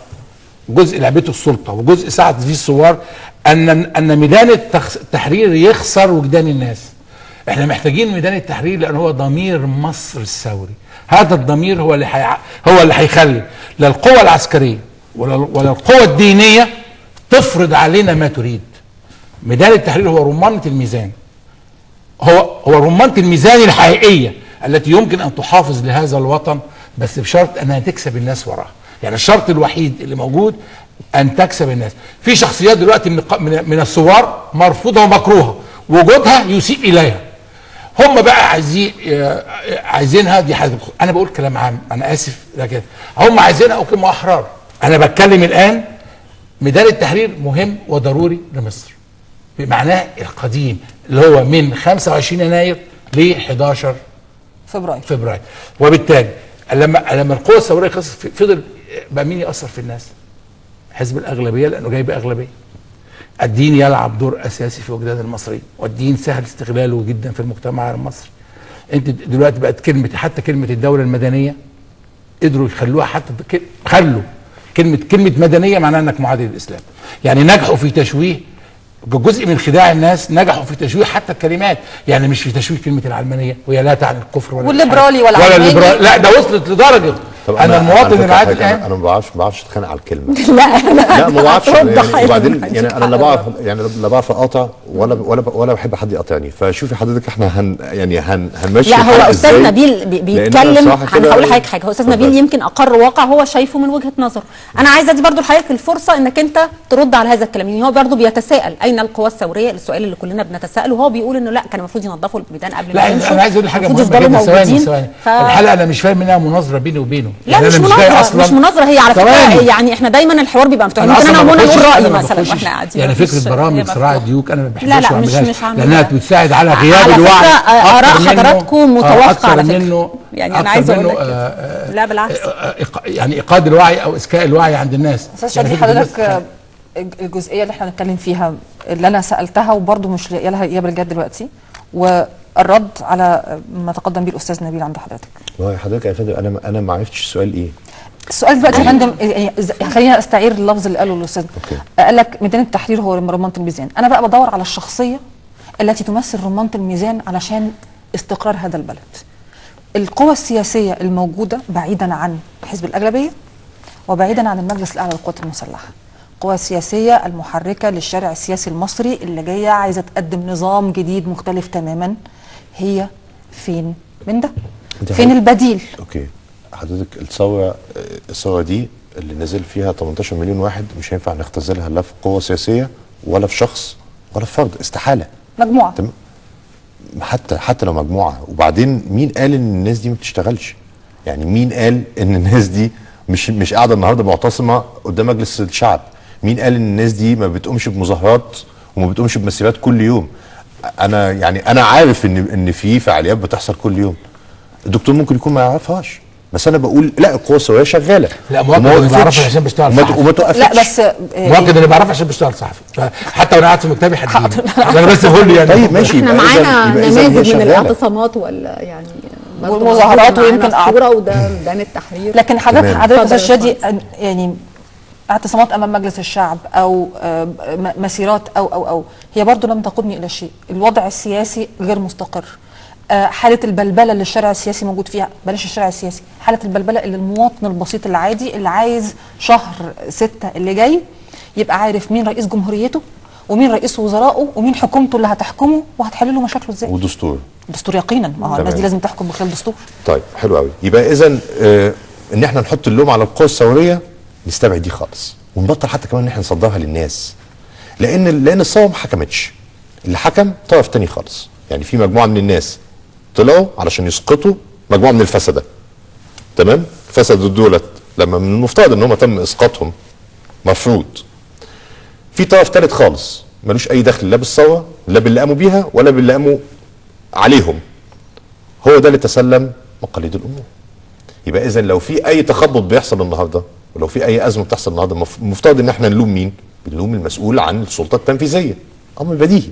جزء لعبته السلطة وجزء ساعد فيه الثوار، ان ميدان التحرير يخسر وجدان الناس. احنا محتاجين ميدان التحرير لان هو ضمير مصر الثوري. هذا الضمير هو اللي هو اللي هيخلي لا القوى العسكرية ولا القوى الدينية تفرض علينا ما تريد. ميدان التحرير هو رمانه الميزان، هو رمانه الميزان الحقيقية التي يمكن ان تحافظ لهذا الوطن، بس بشرط انها تكسب الناس وراها. يعني الشرط الوحيد اللي موجود ان تكسب الناس. في شخصيات دلوقتي من الثوار مرفوضة ومكروهه، وجودها يسيء اليها. هم بقى عايزينها دي حاجة. انا بقول كلام عام، انا اسف، لكن هم عايزينها okay، ما احرار. انا بتكلم الان ميدان التحرير مهم وضروري لمصر بمعناه القديم اللي هو من 25 يناير ل 11 فبراير. وبالتالي لما القوى الثورية خلصت، فضل بقى مين ياثر في الناس؟ حزب الاغلبية، لانه جايب اغلبية. الدين يلعب دور اساسي في وجدان المصريين، والدين سهل استغلاله جدا في المجتمع المصري. انت دلوقتي بقت كلمة، حتى كلمة الدولة المدنية قدروا يخلوها، حتى خلوا كلمة مدنية معناها انك معادي للاسلام. يعني نجحوا في تشويه جزء من خداع الناس، نجحوا في تشويه حتى الكلمات، يعني مش في تشويه كلمة العلمانية وهي لا تعني الكفر ولا والليبرالي ولا لا، ده وصلت لدرجة انا المواطن العادي الان انا ما بعرفش اتخانق على الكلمة. لا لا ما بعرفش يعني. وبعدين يعني انا لا بعرف، يعني لا بعرف اقاطع ولا بحب حد يقاطعني. فشوفي حضرتك احنا هنمشي. لا هو استاذ نبيل بيتكلم، انا هقول لحضرتك حاجة. هو استاذ نبيل يمكن اقر واقع هو شايفه من وجهه نظره. انا عايزه ادي برضو لحضرتك الفرصة انك انت ترد على هذا الكلام. يعني هو برضو بيتساءل اين القوى الثورية، السؤال اللي كلنا بنتساءله. وهو بيقول انه لا، كان المفروض ينظفوا الميدان قبل ما يمشوا. لا انا عايز اقول حاجة مهمة جدا. ثواني الحلقة انا مش فاهم منها مناظرة بيني وبينه. لا يعني مش مناظرة، مش مناظرة، هي على فكرة يعني احنا دايما الحوار بيبقى مفتوح. ممكن انا ومنى نقول رايي مثلا واحنا قاعدين. يعني فكرة برامج صراع الديوك انا ما بحبهاش وما لانها بتساعد على غياب الوعي. اراء حضراتكم متوافقة على فكرة، يعني انا عايزه اقول لك لا بالعكس، يعني ايقاد الوعي او اسكاء الوعي عند الناس. استاذ شادي، حضرتك الجزئية اللي احنا بنتكلم فيها اللي انا سالتها وبرده مش لاقيه لها اجابه لغاية دلوقتي، والرد على ما تقدم به الاستاذ نبيل عند حضرتك. والله حضرتك يا فندم انا ما عرفتش السؤال ايه. السؤال دلوقتي يا فندم، خلينا استعير اللفظ اللي قاله الاستاذ. قال لك ميدان التحرير هو رمانه الميزان. انا بقى بدور على الشخصية التي تمثل رمانه الميزان علشان استقرار هذا البلد. القوى السياسية الموجودة بعيدا عن حزب الاغلبية وبعيدا عن المجلس الاعلى للقوات المسلحة، القوى السياسية المحركه للشارع السياسي المصري اللي جاية عايزه تقدم نظام جديد مختلف تماما، هي فين من ده؟ فين البديل؟ okay حضرتك، الثورة دي اللي نزل فيها 18 مليون واحد مش هينفع نختزلها لا في قوة سياسية ولا في شخص ولا في فرد، استحالة. مجموعة. تمام، حتى لو مجموعة. وبعدين مين قال ان الناس دي ما بتشتغلش؟ يعني مين قال ان الناس دي مش قاعدة النهارده معتصمه قدام مجلس الشعب؟ مين قال ان الناس دي ما بتقومش بمظاهرات وما بتقومش بمسيرات كل يوم؟ انا يعني انا عارف ان في فعاليات بتحصل كل يوم. الدكتور ممكن يكون ما يعرفهاش، بس انا بقول لا، القوة الثورية شغالة. لا مؤكد انا بعرفها عشان بشتغل صحفي. وما توقفتش. لا بس مؤكد انا بعرفها عشان بشتغل صحفي، فحتى وانا قاعد في مكتبي هتجيني. انا بس بقول لي يعني. طيب ماشي، احنا معانا نماذج من الاعتصامات ولا يعني والمظاهرات ويمكن الصورة وده ميدان التحرير. لكن حضرتك استاذ شادي، يعني اعتصامات امام مجلس الشعب او مسيرات او او او هي برضو لم تقودني الى شيء. الوضع السياسي غير مستقر، حالة البلبلة اللي الشارع السياسي موجود فيها، بلاش الشارع السياسي، حالة البلبلة اللي المواطن البسيط العادي اللي عايز شهر 6 اللي جاي يبقى عارف مين رئيس جمهوريته ومين رئيس وزرائه ومين حكومته اللي هتحكمه وهتحل له مشاكله ازاي. ودستور. دستور يقينا، ما هو الناس دي لازم تحكم من خلال دستور. طيب حلو قوي. يبقى اذا ان احنا نحط اللوم على القوى الثورية نستبعد دي خالص، ونبطل حتى كمان ان احنا نصدرها للناس، لان الثورة ما حكمتش، اللي حكم طرف تاني خالص. يعني في مجموعة من الناس طلعوا علشان يسقطوا مجموعة من الفسده، تمام؟ فسدوا دولت لما من المفترض ان هم تم اسقاطهم، مفروض في طرف ثالث خالص ملوش اي دخل لا بالثورة لا باللي قاموا بيها ولا باللي قاموا عليهم، هو ده اللي تسلم مقاليد الامور. يبقى اذا لو في اي تخبط بيحصل النهارده ولو في اي ازمة بتحصل النهارده، المفترض ان احنا نلوم مين؟ بنلوم المسؤول عن السلطة التنفيذية، امر بديهي.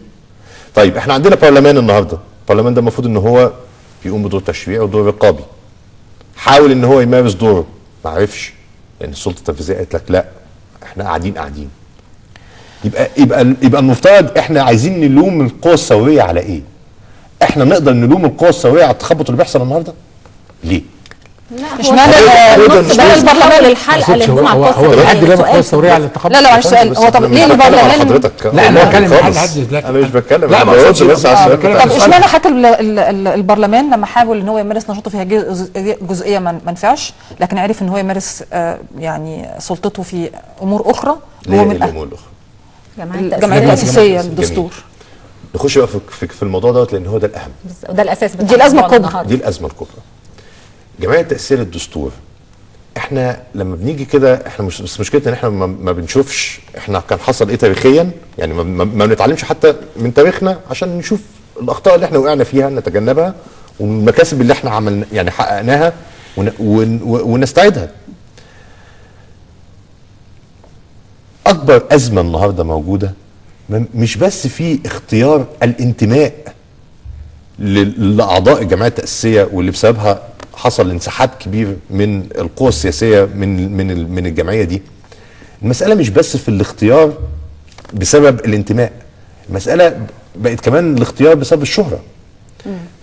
طيب احنا عندنا برلمان النهارده، البرلمان ده المفروض ان هو بيقوم بدور تشريعي ودور رقابي. حاول ان هو يمارس دوره، ما عرفش، لان السلطة التنفيذية قالت لك لا احنا قاعدين. يبقى المفترض احنا عايزين نلوم القوى الثورية على ايه؟ احنا نقدر نلوم القوى الثورية على التخبط اللي بيحصل النهارده؟ ليه؟ اشمعنى البرلمان الحلقة اللي هو هو حد جاب القوى الثورية على التخبط؟ لا لا معلش سؤال، هو طب ليه البرلمان؟ لا انا بتكلم حد، انا مش بتكلم، لا انا برد بس على السؤال. طب اشمعنى حتى البرلمان لما حاول ان هو يمارس نشاطه في جزئية ما نفعش، لكن عرف ان هو يمارس يعني سلطته في امور اخرى. هو من الامور الاخرى الجمعية التاسيسية للدستور. نخش بقى في الموضوع دوت لان هو ده الاهم، وده الاساس، دي الازمة الكبرى، دي الازمة الكبرى. جمعية تأسيسية للدستور، احنا لما بنيجي كده احنا مش بس مشكلتنا ان احنا ما بنشوفش احنا كان حصل ايه تاريخيا، يعني ما بنتعلمش حتى من تاريخنا عشان نشوف الاخطاء اللي احنا وقعنا فيها نتجنبها، والمكاسب اللي احنا عملنا يعني حققناها ونستعيدها. اكبر ازمة النهارده موجودة مش بس في اختيار الانتماء لاعضاء الجمعية التأسيسية واللي بسببها حصل انسحاب كبير من القوى السياسية من من من الجمعية دي. المسالة مش بس في الاختيار بسبب الانتماء، المسالة بقت كمان الاختيار بسبب الشهرة.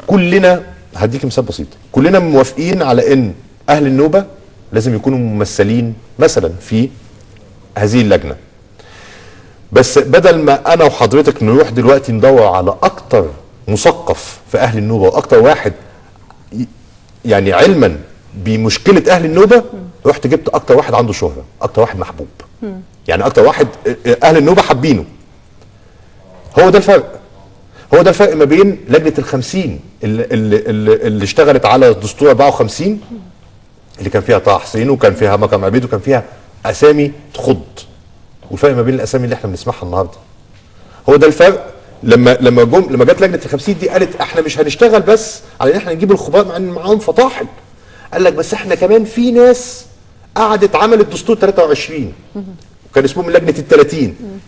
كلنا هديك مثال بسيط، كلنا موافقين على ان اهل النوبة لازم يكونوا ممثلين مثلا في هذه اللجنة، بس بدل ما انا وحضرتك نروح دلوقتي ندور على اكتر مثقف في اهل النوبة واكتر واحد يعني علما بمشكلة اهل النوبة، رحت جبت اكتر واحد عنده شهره، اكتر واحد محبوب، يعني اكتر واحد اهل النوبة حابينه. هو ده الفرق، هو ده الفرق ما بين لجنة ال50 اللي اشتغلت على دستور 54 اللي كان فيها طه حسين وكان فيها مكرم عبيد وكان فيها اسامي تخض، والفرق ما بين الاسامي اللي احنا بنسمعها النهارده. هو ده الفرق. لما جت لجنة ال50 دي قالت احنا مش هنشتغل بس على ان احنا نجيب الخبراء مع ان معاهم فطاحل، قال لك بس احنا كمان في ناس قعدت عملت دستور 23 وكان اسمهم لجنة ال30،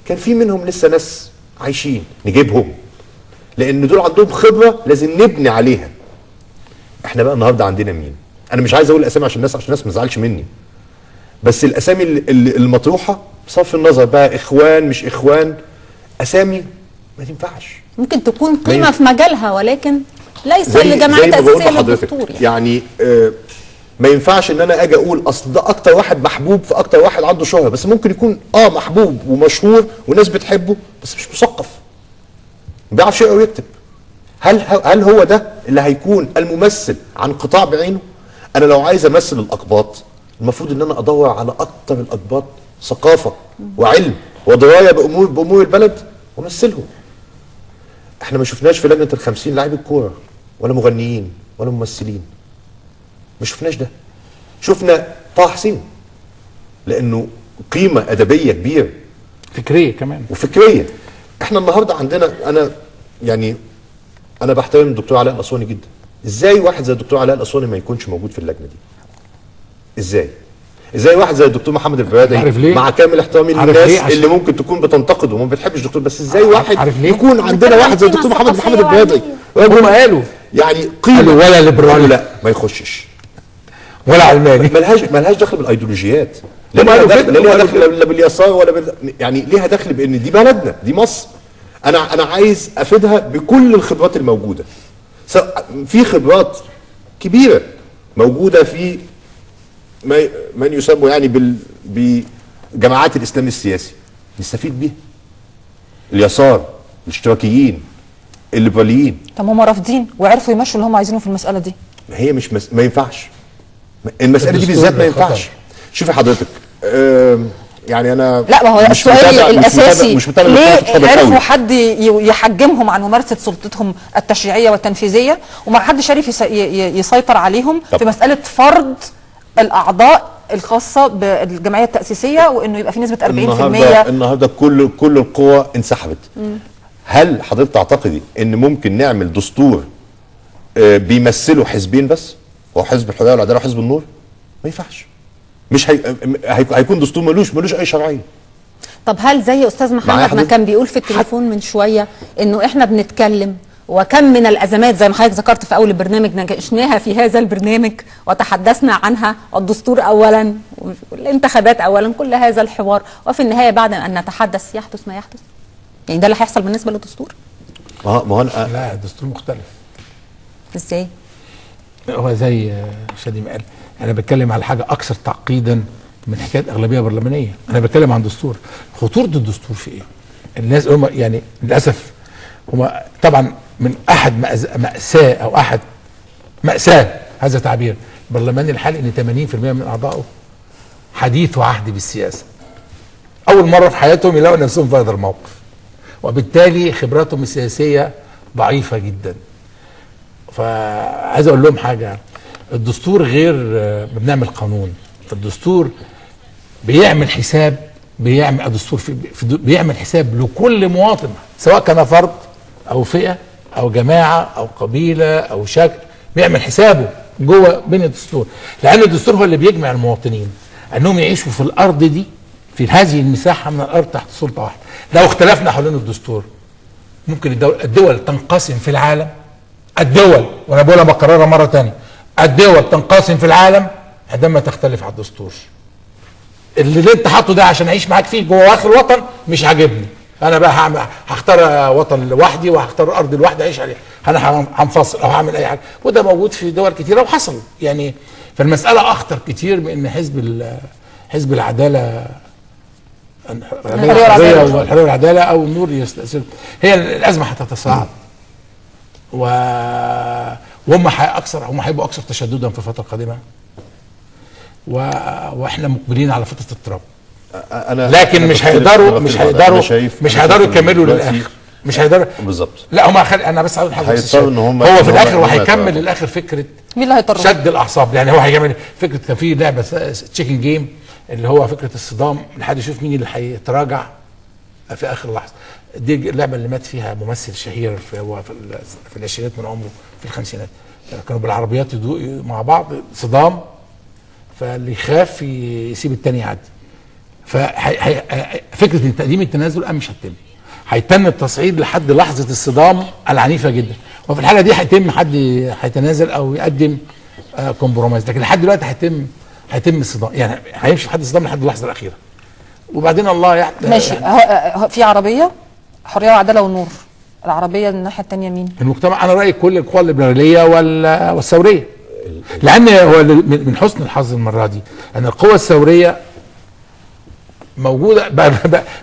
كان في منهم لسه ناس عايشين نجيبهم لان دول عندهم خبره لازم نبني عليها. احنا بقى النهارده عندنا مين؟ انا مش عايز اقول الاسامي عشان الناس ما تزعلش مني، بس الاسامي المطروحة بصرف النظر بقى اخوان مش اخوان، اسامي ما تنفعش، ممكن تكون قيمة في مجالها ولكن ليس لجمعية تاسيسيه للدستور. يعني ما ينفعش ان انا اجي اقول اصل ده اكتر واحد محبوب فاكتر واحد عنده شهره، بس ممكن يكون محبوب ومشهور والناس بتحبه بس مش مثقف، ما بيعرفش يقرا ويكتب. هل هو ده اللي هيكون الممثل عن قطاع بعينه؟ انا لو عايز امثل الاقباط المفروض ان انا ادور على اكتر الاقباط ثقافة وعلم ودراية بامور البلد وامثلهم. احنا ما شفناش في لجنة ال50 لاعبي الكورة ولا مغنيين ولا ممثلين، ما شفناش ده. شفنا طه حسين لانه قيمة ادبية كبيرة فكرية كمان وفكريه. احنا النهارده عندنا، انا يعني انا بحترم الدكتور علاء الاسواني جدا، ازاي واحد زي الدكتور علاء الاسواني ما يكونش موجود في اللجنة دي؟ ازاي واحد زي الدكتور محمد البرادعي، مع كامل احترامي للناس اللي ممكن تكون بتنتقده وما بتحبش الدكتور، بس ازاي واحد يكون عندنا واحد زي الدكتور محمد البرادعي؟ هم قالوا يعني قيمة، ولا ليبرالي لا ما يخشش ولا علماني، ملهاش دخل بالايديولوجيات، لا ليها دخل لا باليسار ولا يعني ليها دخل بان دي بلدنا، دي مصر، انا عايز افيدها بكل الخبرات الموجودة. في خبرات كبيرة موجودة في من يسمى يعني بجماعات الاسلام السياسي، نستفيد بيها. اليسار، الاشتراكيين، الليبراليين. طب هم رافضين وعرفوا يمشوا اللي هم عايزينه في المسالة دي. ما هي مش ما ينفعش المسالة دي بالذات، ما ينفعش. شوفي حضرتك، يعني انا لا، ما هو السؤال الاساسي مش متابع ليه عرفوا حد يحجمهم عن ممارسة سلطتهم التشريعية والتنفيذيه وما حدش عرف يسيطر عليهم في مسالة فرض الاعضاء الخاصة بالجمعيه التاسيسية، وانه يبقى في نسبه 40%. النهارده كل القوى انسحبت. هل حضرتك تعتقدي ان ممكن نعمل دستور بيمثله حزبين بس، هو حزب الحرية والعدالة وحزب النور؟ ما ينفعش. مش هيكون دستور ملوش اي شرعية. طب هل زي استاذ محمد ما كان بيقول في التليفون من شوية انه احنا بنتكلم وكم من الازمات زي ما حضرتك ذكرت في اول البرنامج ناقشناها في هذا البرنامج وتحدثنا عنها، الدستور اولا والانتخابات اولا، كل هذا الحوار، وفي النهاية بعد ان نتحدث يحدث ما يحدث؟ يعني ده اللي هيحصل بالنسبة للدستور؟ ما هو لا، الدستور مختلف. ازاي؟ هو زي شادي ما قال، انا بتكلم على حاجة اكثر تعقيدا من حكاية اغلبية برلمانية، انا بتكلم عن دستور. خطورة الدستور في ايه؟ الناس هم يعني للاسف هم طبعا من احد مأساة او احد مأساة هذا تعبير البرلمان الحالي ان 80% من اعضائه حديث وعهد بالسياسة. اول مرة في حياتهم يلاقوا نفسهم في هذا الموقف، وبالتالي خبراتهم السياسية ضعيفة جدا. فعايز اقول لهم حاجة، الدستور غير ما بنعمل قانون، الدستور بيعمل حساب، بيعمل الدستور بيعمل حساب لكل مواطن، سواء كان فرد او فئة او جماعة او قبيلة او شكل، بيعمل حسابه جوه بين الدستور، لان الدستور هو اللي بيجمع المواطنين انهم يعيشوا في الارض دي، في هذه المساحة من الارض تحت سلطة واحدة. لو اختلفنا حوالين الدستور ممكن الدول تنقسم في العالم. الدول، وانا بقولها بكررها مرة ثانية، الدول تنقسم في العالم عندما تختلف على الدستور. اللي انت حاطه ده عشان اعيش معاك فيه جوه اخر الوطن مش عاجبني، انا بقى هعمل، هختار وطن لوحدي وهختار ارض لوحدي اعيش عليها، انا هنفصل او هعمل اي حاجة، وده موجود في دول كتيرة وحصل يعني. فالمسالة اخطر كتير من ان حزب العدالة، الحرية والعدالة او النور يستأثر. هي الازمة هتتصاعد، وهم اكثر، هم هيبقوا اكثر تشددا في الفترة القادمة، واحنا مقبلين على فترة اضطراب. لكن أنا مش هيقدروا، مش هيقدروا، مش هيقدروا يكملوا للاخر، مش هيقدروا بالظبط. لا هم انا بس عاوز حاجة، هيضطروا ان هم هو في الاخر وهيكمل للاخر فكرة مين اللي هيضطر شد الاعصاب. يعني هو هيعمل فكرة، كان في لعبه chicken game اللي هو فكرة الصدام لحد يشوف مين اللي هيتراجع في اخر لحظة. دي اللعبة اللي مات فيها ممثل شهير في في العشرينات من عمره، في الخمسينات، كانوا بالعربيات يدوقوا مع بعض صدام، فاللي يخاف يسيب التاني يعدي. ففكره ان تقديم التنازل مش هتتم، هيتم التصعيد لحد لحظة الصدام العنيفة جدا، وفي الحالة دي هيتم حد هيتنازل او يقدم compromise، لكن لحد دلوقتي هيتم الصدام، يعني هيمشي لحد الصدام لحد اللحظة الاخيرة، وبعدين الله ماشي. في عربية حرية وعداله ونور، العربية الناحية الثانية مين؟ المجتمع. انا رايي كل القوى الليبرالية والثوريه، لان هو من حسن الحظ المرة دي ان القوى الثورية موجودة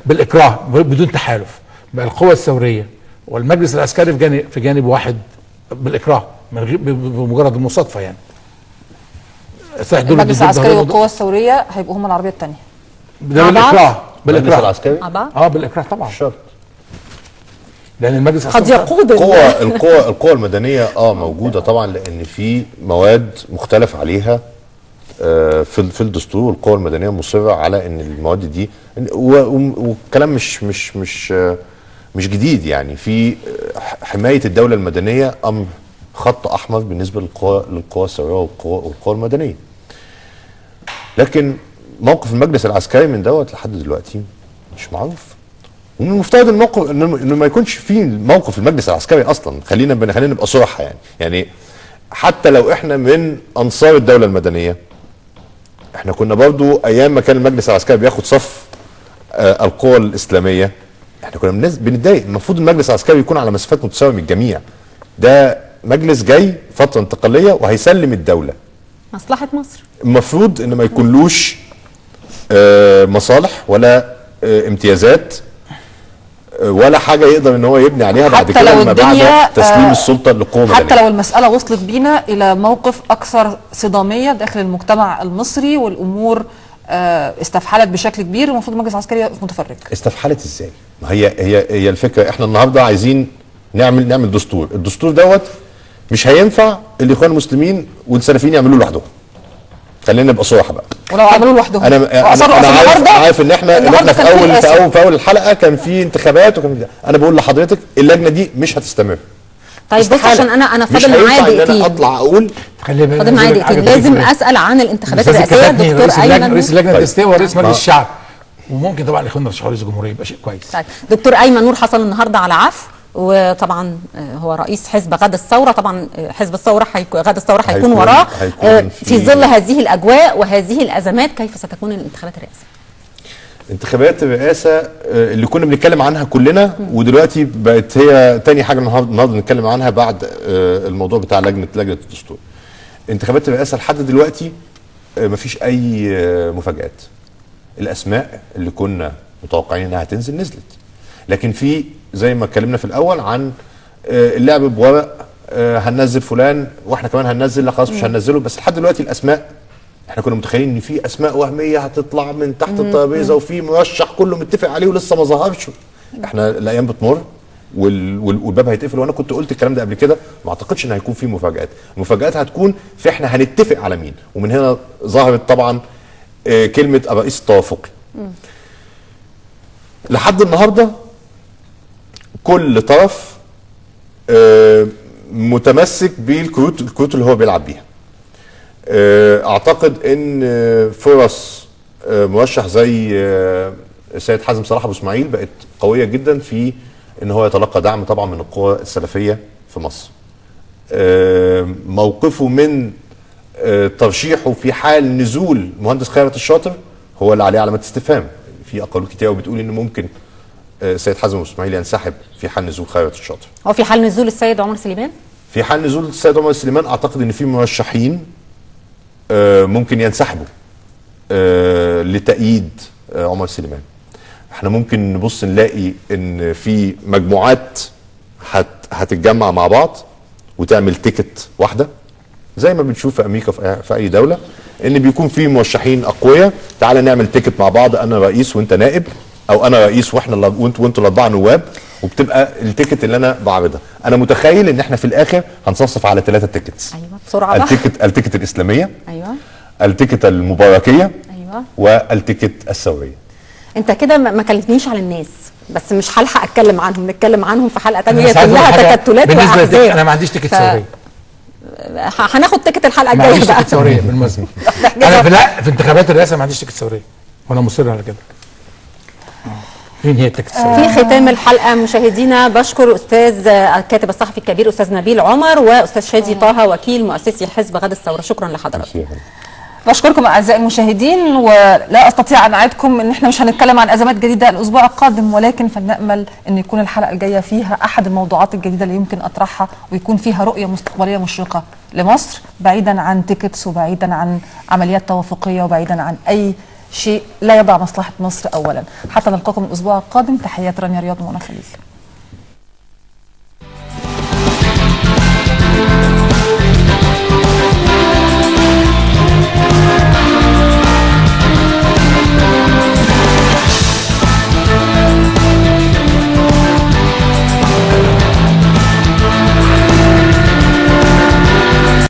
بالاكراه بدون تحالف. بقى القوى الثورية والمجلس العسكري في جانب واحد بالاكراه، من غير بمجرد المصادفه يعني. صحيح دول المجلس العسكري والقوى الثورية هيبقوا هم العربية الثانية. ده بالاكراه، بالاكراه العسكري؟ بالاكراه طبعا. شرط. لان المجلس قد يقود القوى المدنية موجودة طبعا، لان في مواد مختلف عليها في الدستور، والقوى المدنية مصرة على ان المواد دي، والكلام مش مش مش مش جديد يعني. في حماية الدولة المدنية امر خط احمر بالنسبة للقوى الثورية والقوى المدنية. لكن موقف المجلس العسكري من دوت لحد دلوقتي مش معروف، ومن المفترض الموقف انه ما يكونش في موقف المجلس العسكري اصلا. خلينا نبقى صراحة يعني حتى لو احنا من انصار الدولة المدنية، احنا كنا برضو ايام ما كان المجلس العسكري بياخد صف القوى الاسلامية، احنا كنا بنتضايق. المفروض المجلس العسكري يكون على مسافات متساوية من الجميع. ده مجلس جاي فترة انتقالية وهيسلم الدولة، مصلحة مصر. المفروض ان ما يكونلوش مصالح ولا امتيازات ولا حاجة يقدر ان هو يبني عليها بعد كده لما بعد تسليم السلطة للقوة المدنية. حتى لو المسالة وصلت بينا الى موقف اكثر صداميه داخل المجتمع المصري والامور استفحلت بشكل كبير، المفروض المجلس العسكري يقف متفرج. استفحلت ازاي؟ ما هي هي هي الفكرة. احنا النهارده عايزين نعمل دستور، الدستور دوت مش هينفع الاخوان المسلمين والسلفيين يعملوه لوحدهم. خلينا نبقى صراحة بقى. ولو عملوه لوحدهم. انا عارف ان احنا في اول الحلقة كان في انتخابات وكان في، انا بقول لحضرتك اللجنة دي مش هتستمر. طيب بص، عشان انا فاضل معايا دقيقتين. انا اطلع اقول فاضل معايا دقيقتين، لازم اسال عن الانتخابات الرئاسية. دكتور ايمن، رئيس اللجنة الدستورية ورئيس مجلس الشعب، وممكن طبعا اخواننا رشحوا رئيس الجمهورية، يبقى شيء كويس. طيب دكتور ايمن نور حصل النهارده على عفو، وطبعا هو رئيس حزب غد الثورة، طبعا حزب الثورة غد الثورة هيكون وراه. في ظل هذه الاجواء وهذه الازمات، كيف ستكون الانتخابات الرئاسية؟ انتخابات الرئاسة اللي كنا بنتكلم عنها كلنا، ودلوقتي بقت هي تاني حاجة النهارده بنتكلم عنها بعد الموضوع بتاع لجنة الدستور. انتخابات الرئاسة لحد دلوقتي مفيش اي مفاجآت. الاسماء اللي كنا متوقعين انها هتنزل نزلت، لكن في زي ما اتكلمنا في الاول عن اللعب بورق، هننزل فلان واحنا كمان هننزل، لا خلاص مش هننزله. بس لحد دلوقتي الاسماء احنا كنا متخيلين ان في اسماء وهمية هتطلع من تحت الترابيزة وفي مرشح كله متفق عليه ولسه ما ظهرش. احنا الايام بتمر والباب هيتقفل، وانا كنت قلت الكلام ده قبل كده، ما اعتقدش ان هيكون في مفاجآت. المفاجآت هتكون في احنا هنتفق على مين، ومن هنا ظهرت طبعا كلمة الرئيس التوافقي. لحد النهارده كل طرف متمسك بالكروت اللي هو بيلعب بيها. اعتقد ان فرص مرشح زي السيد حازم صلاح ابو اسماعيل بقت قوية جدا في ان هو يتلقى دعم طبعا من القوى السلفية في مصر. موقفه من ترشيحه في حال نزول مهندس خيرت الشاطر هو اللي عليه علامات استفهام. في اقاويل كتير بتقول ان ممكن السيد حازم ابو اسماعيل ينسحب في حال نزول خيرت الشاطر. هو في حال نزول السيد عمر سليمان؟ في حال نزول السيد عمر سليمان اعتقد ان في مرشحين ممكن ينسحبوا لتأييد عمر سليمان. احنا ممكن نبص نلاقي ان في مجموعات هتتجمع مع بعض وتعمل ticket واحدة زي ما بنشوف في امريكا في اي دولة، ان بيكون في مرشحين اقوياء، تعالى نعمل ticket مع بعض، انا رئيس وانت نائب، او انا رئيس واحنا وانتوا الاربعة نواب، وبتبقى ال ticket اللي انا بعرضها. انا متخيل ان احنا في الاخر هنصفصف على 3 tickets. ايوه بسرعة بقى. ال ticket الاسلامية، ايوه، ال ticket المباركيه، ايوه، وال ticket الثورية. انت كده ما كلمتنيش على الناس، بس مش هلحق اتكلم عنهم، نتكلم عنهم في حلقة ثانية كلها تكتلات واحزاب. انا ما عنديش ticket ثورية. هناخد ticket الحلقة الجاية بقى. ما عنديش ticket ثورية بالمناسبة. انا في انتخابات الرئاسة ما عنديش ticket ثورية، وانا مصر على كده. مين هي ال ticket الثورية؟ في ختام الحلقة مشاهدينا بشكر استاذ الكاتب الصحفي الكبير استاذ نبيل عمر واستاذ شادي طه وكيل مؤسسي حزب غد الثورة، شكرا لحضراتكم. بشكركم اعزائي المشاهدين، ولا استطيع ان اعدكم ان احنا مش هنتكلم عن ازمات جديدة الاسبوع القادم، ولكن فلنامل ان يكون الحلقة الجاية فيها احد الموضوعات الجديدة اللي يمكن اطرحها ويكون فيها رؤية مستقبلية مشرقة لمصر، بعيدا عن tickets وبعيدا عن عمليات توافقيه وبعيدا عن اي شيء لا يضع مصلحة مصر اولا. حتى نلقاكم الاسبوع القادم، تحيات رانيا رياض ومنى خليل.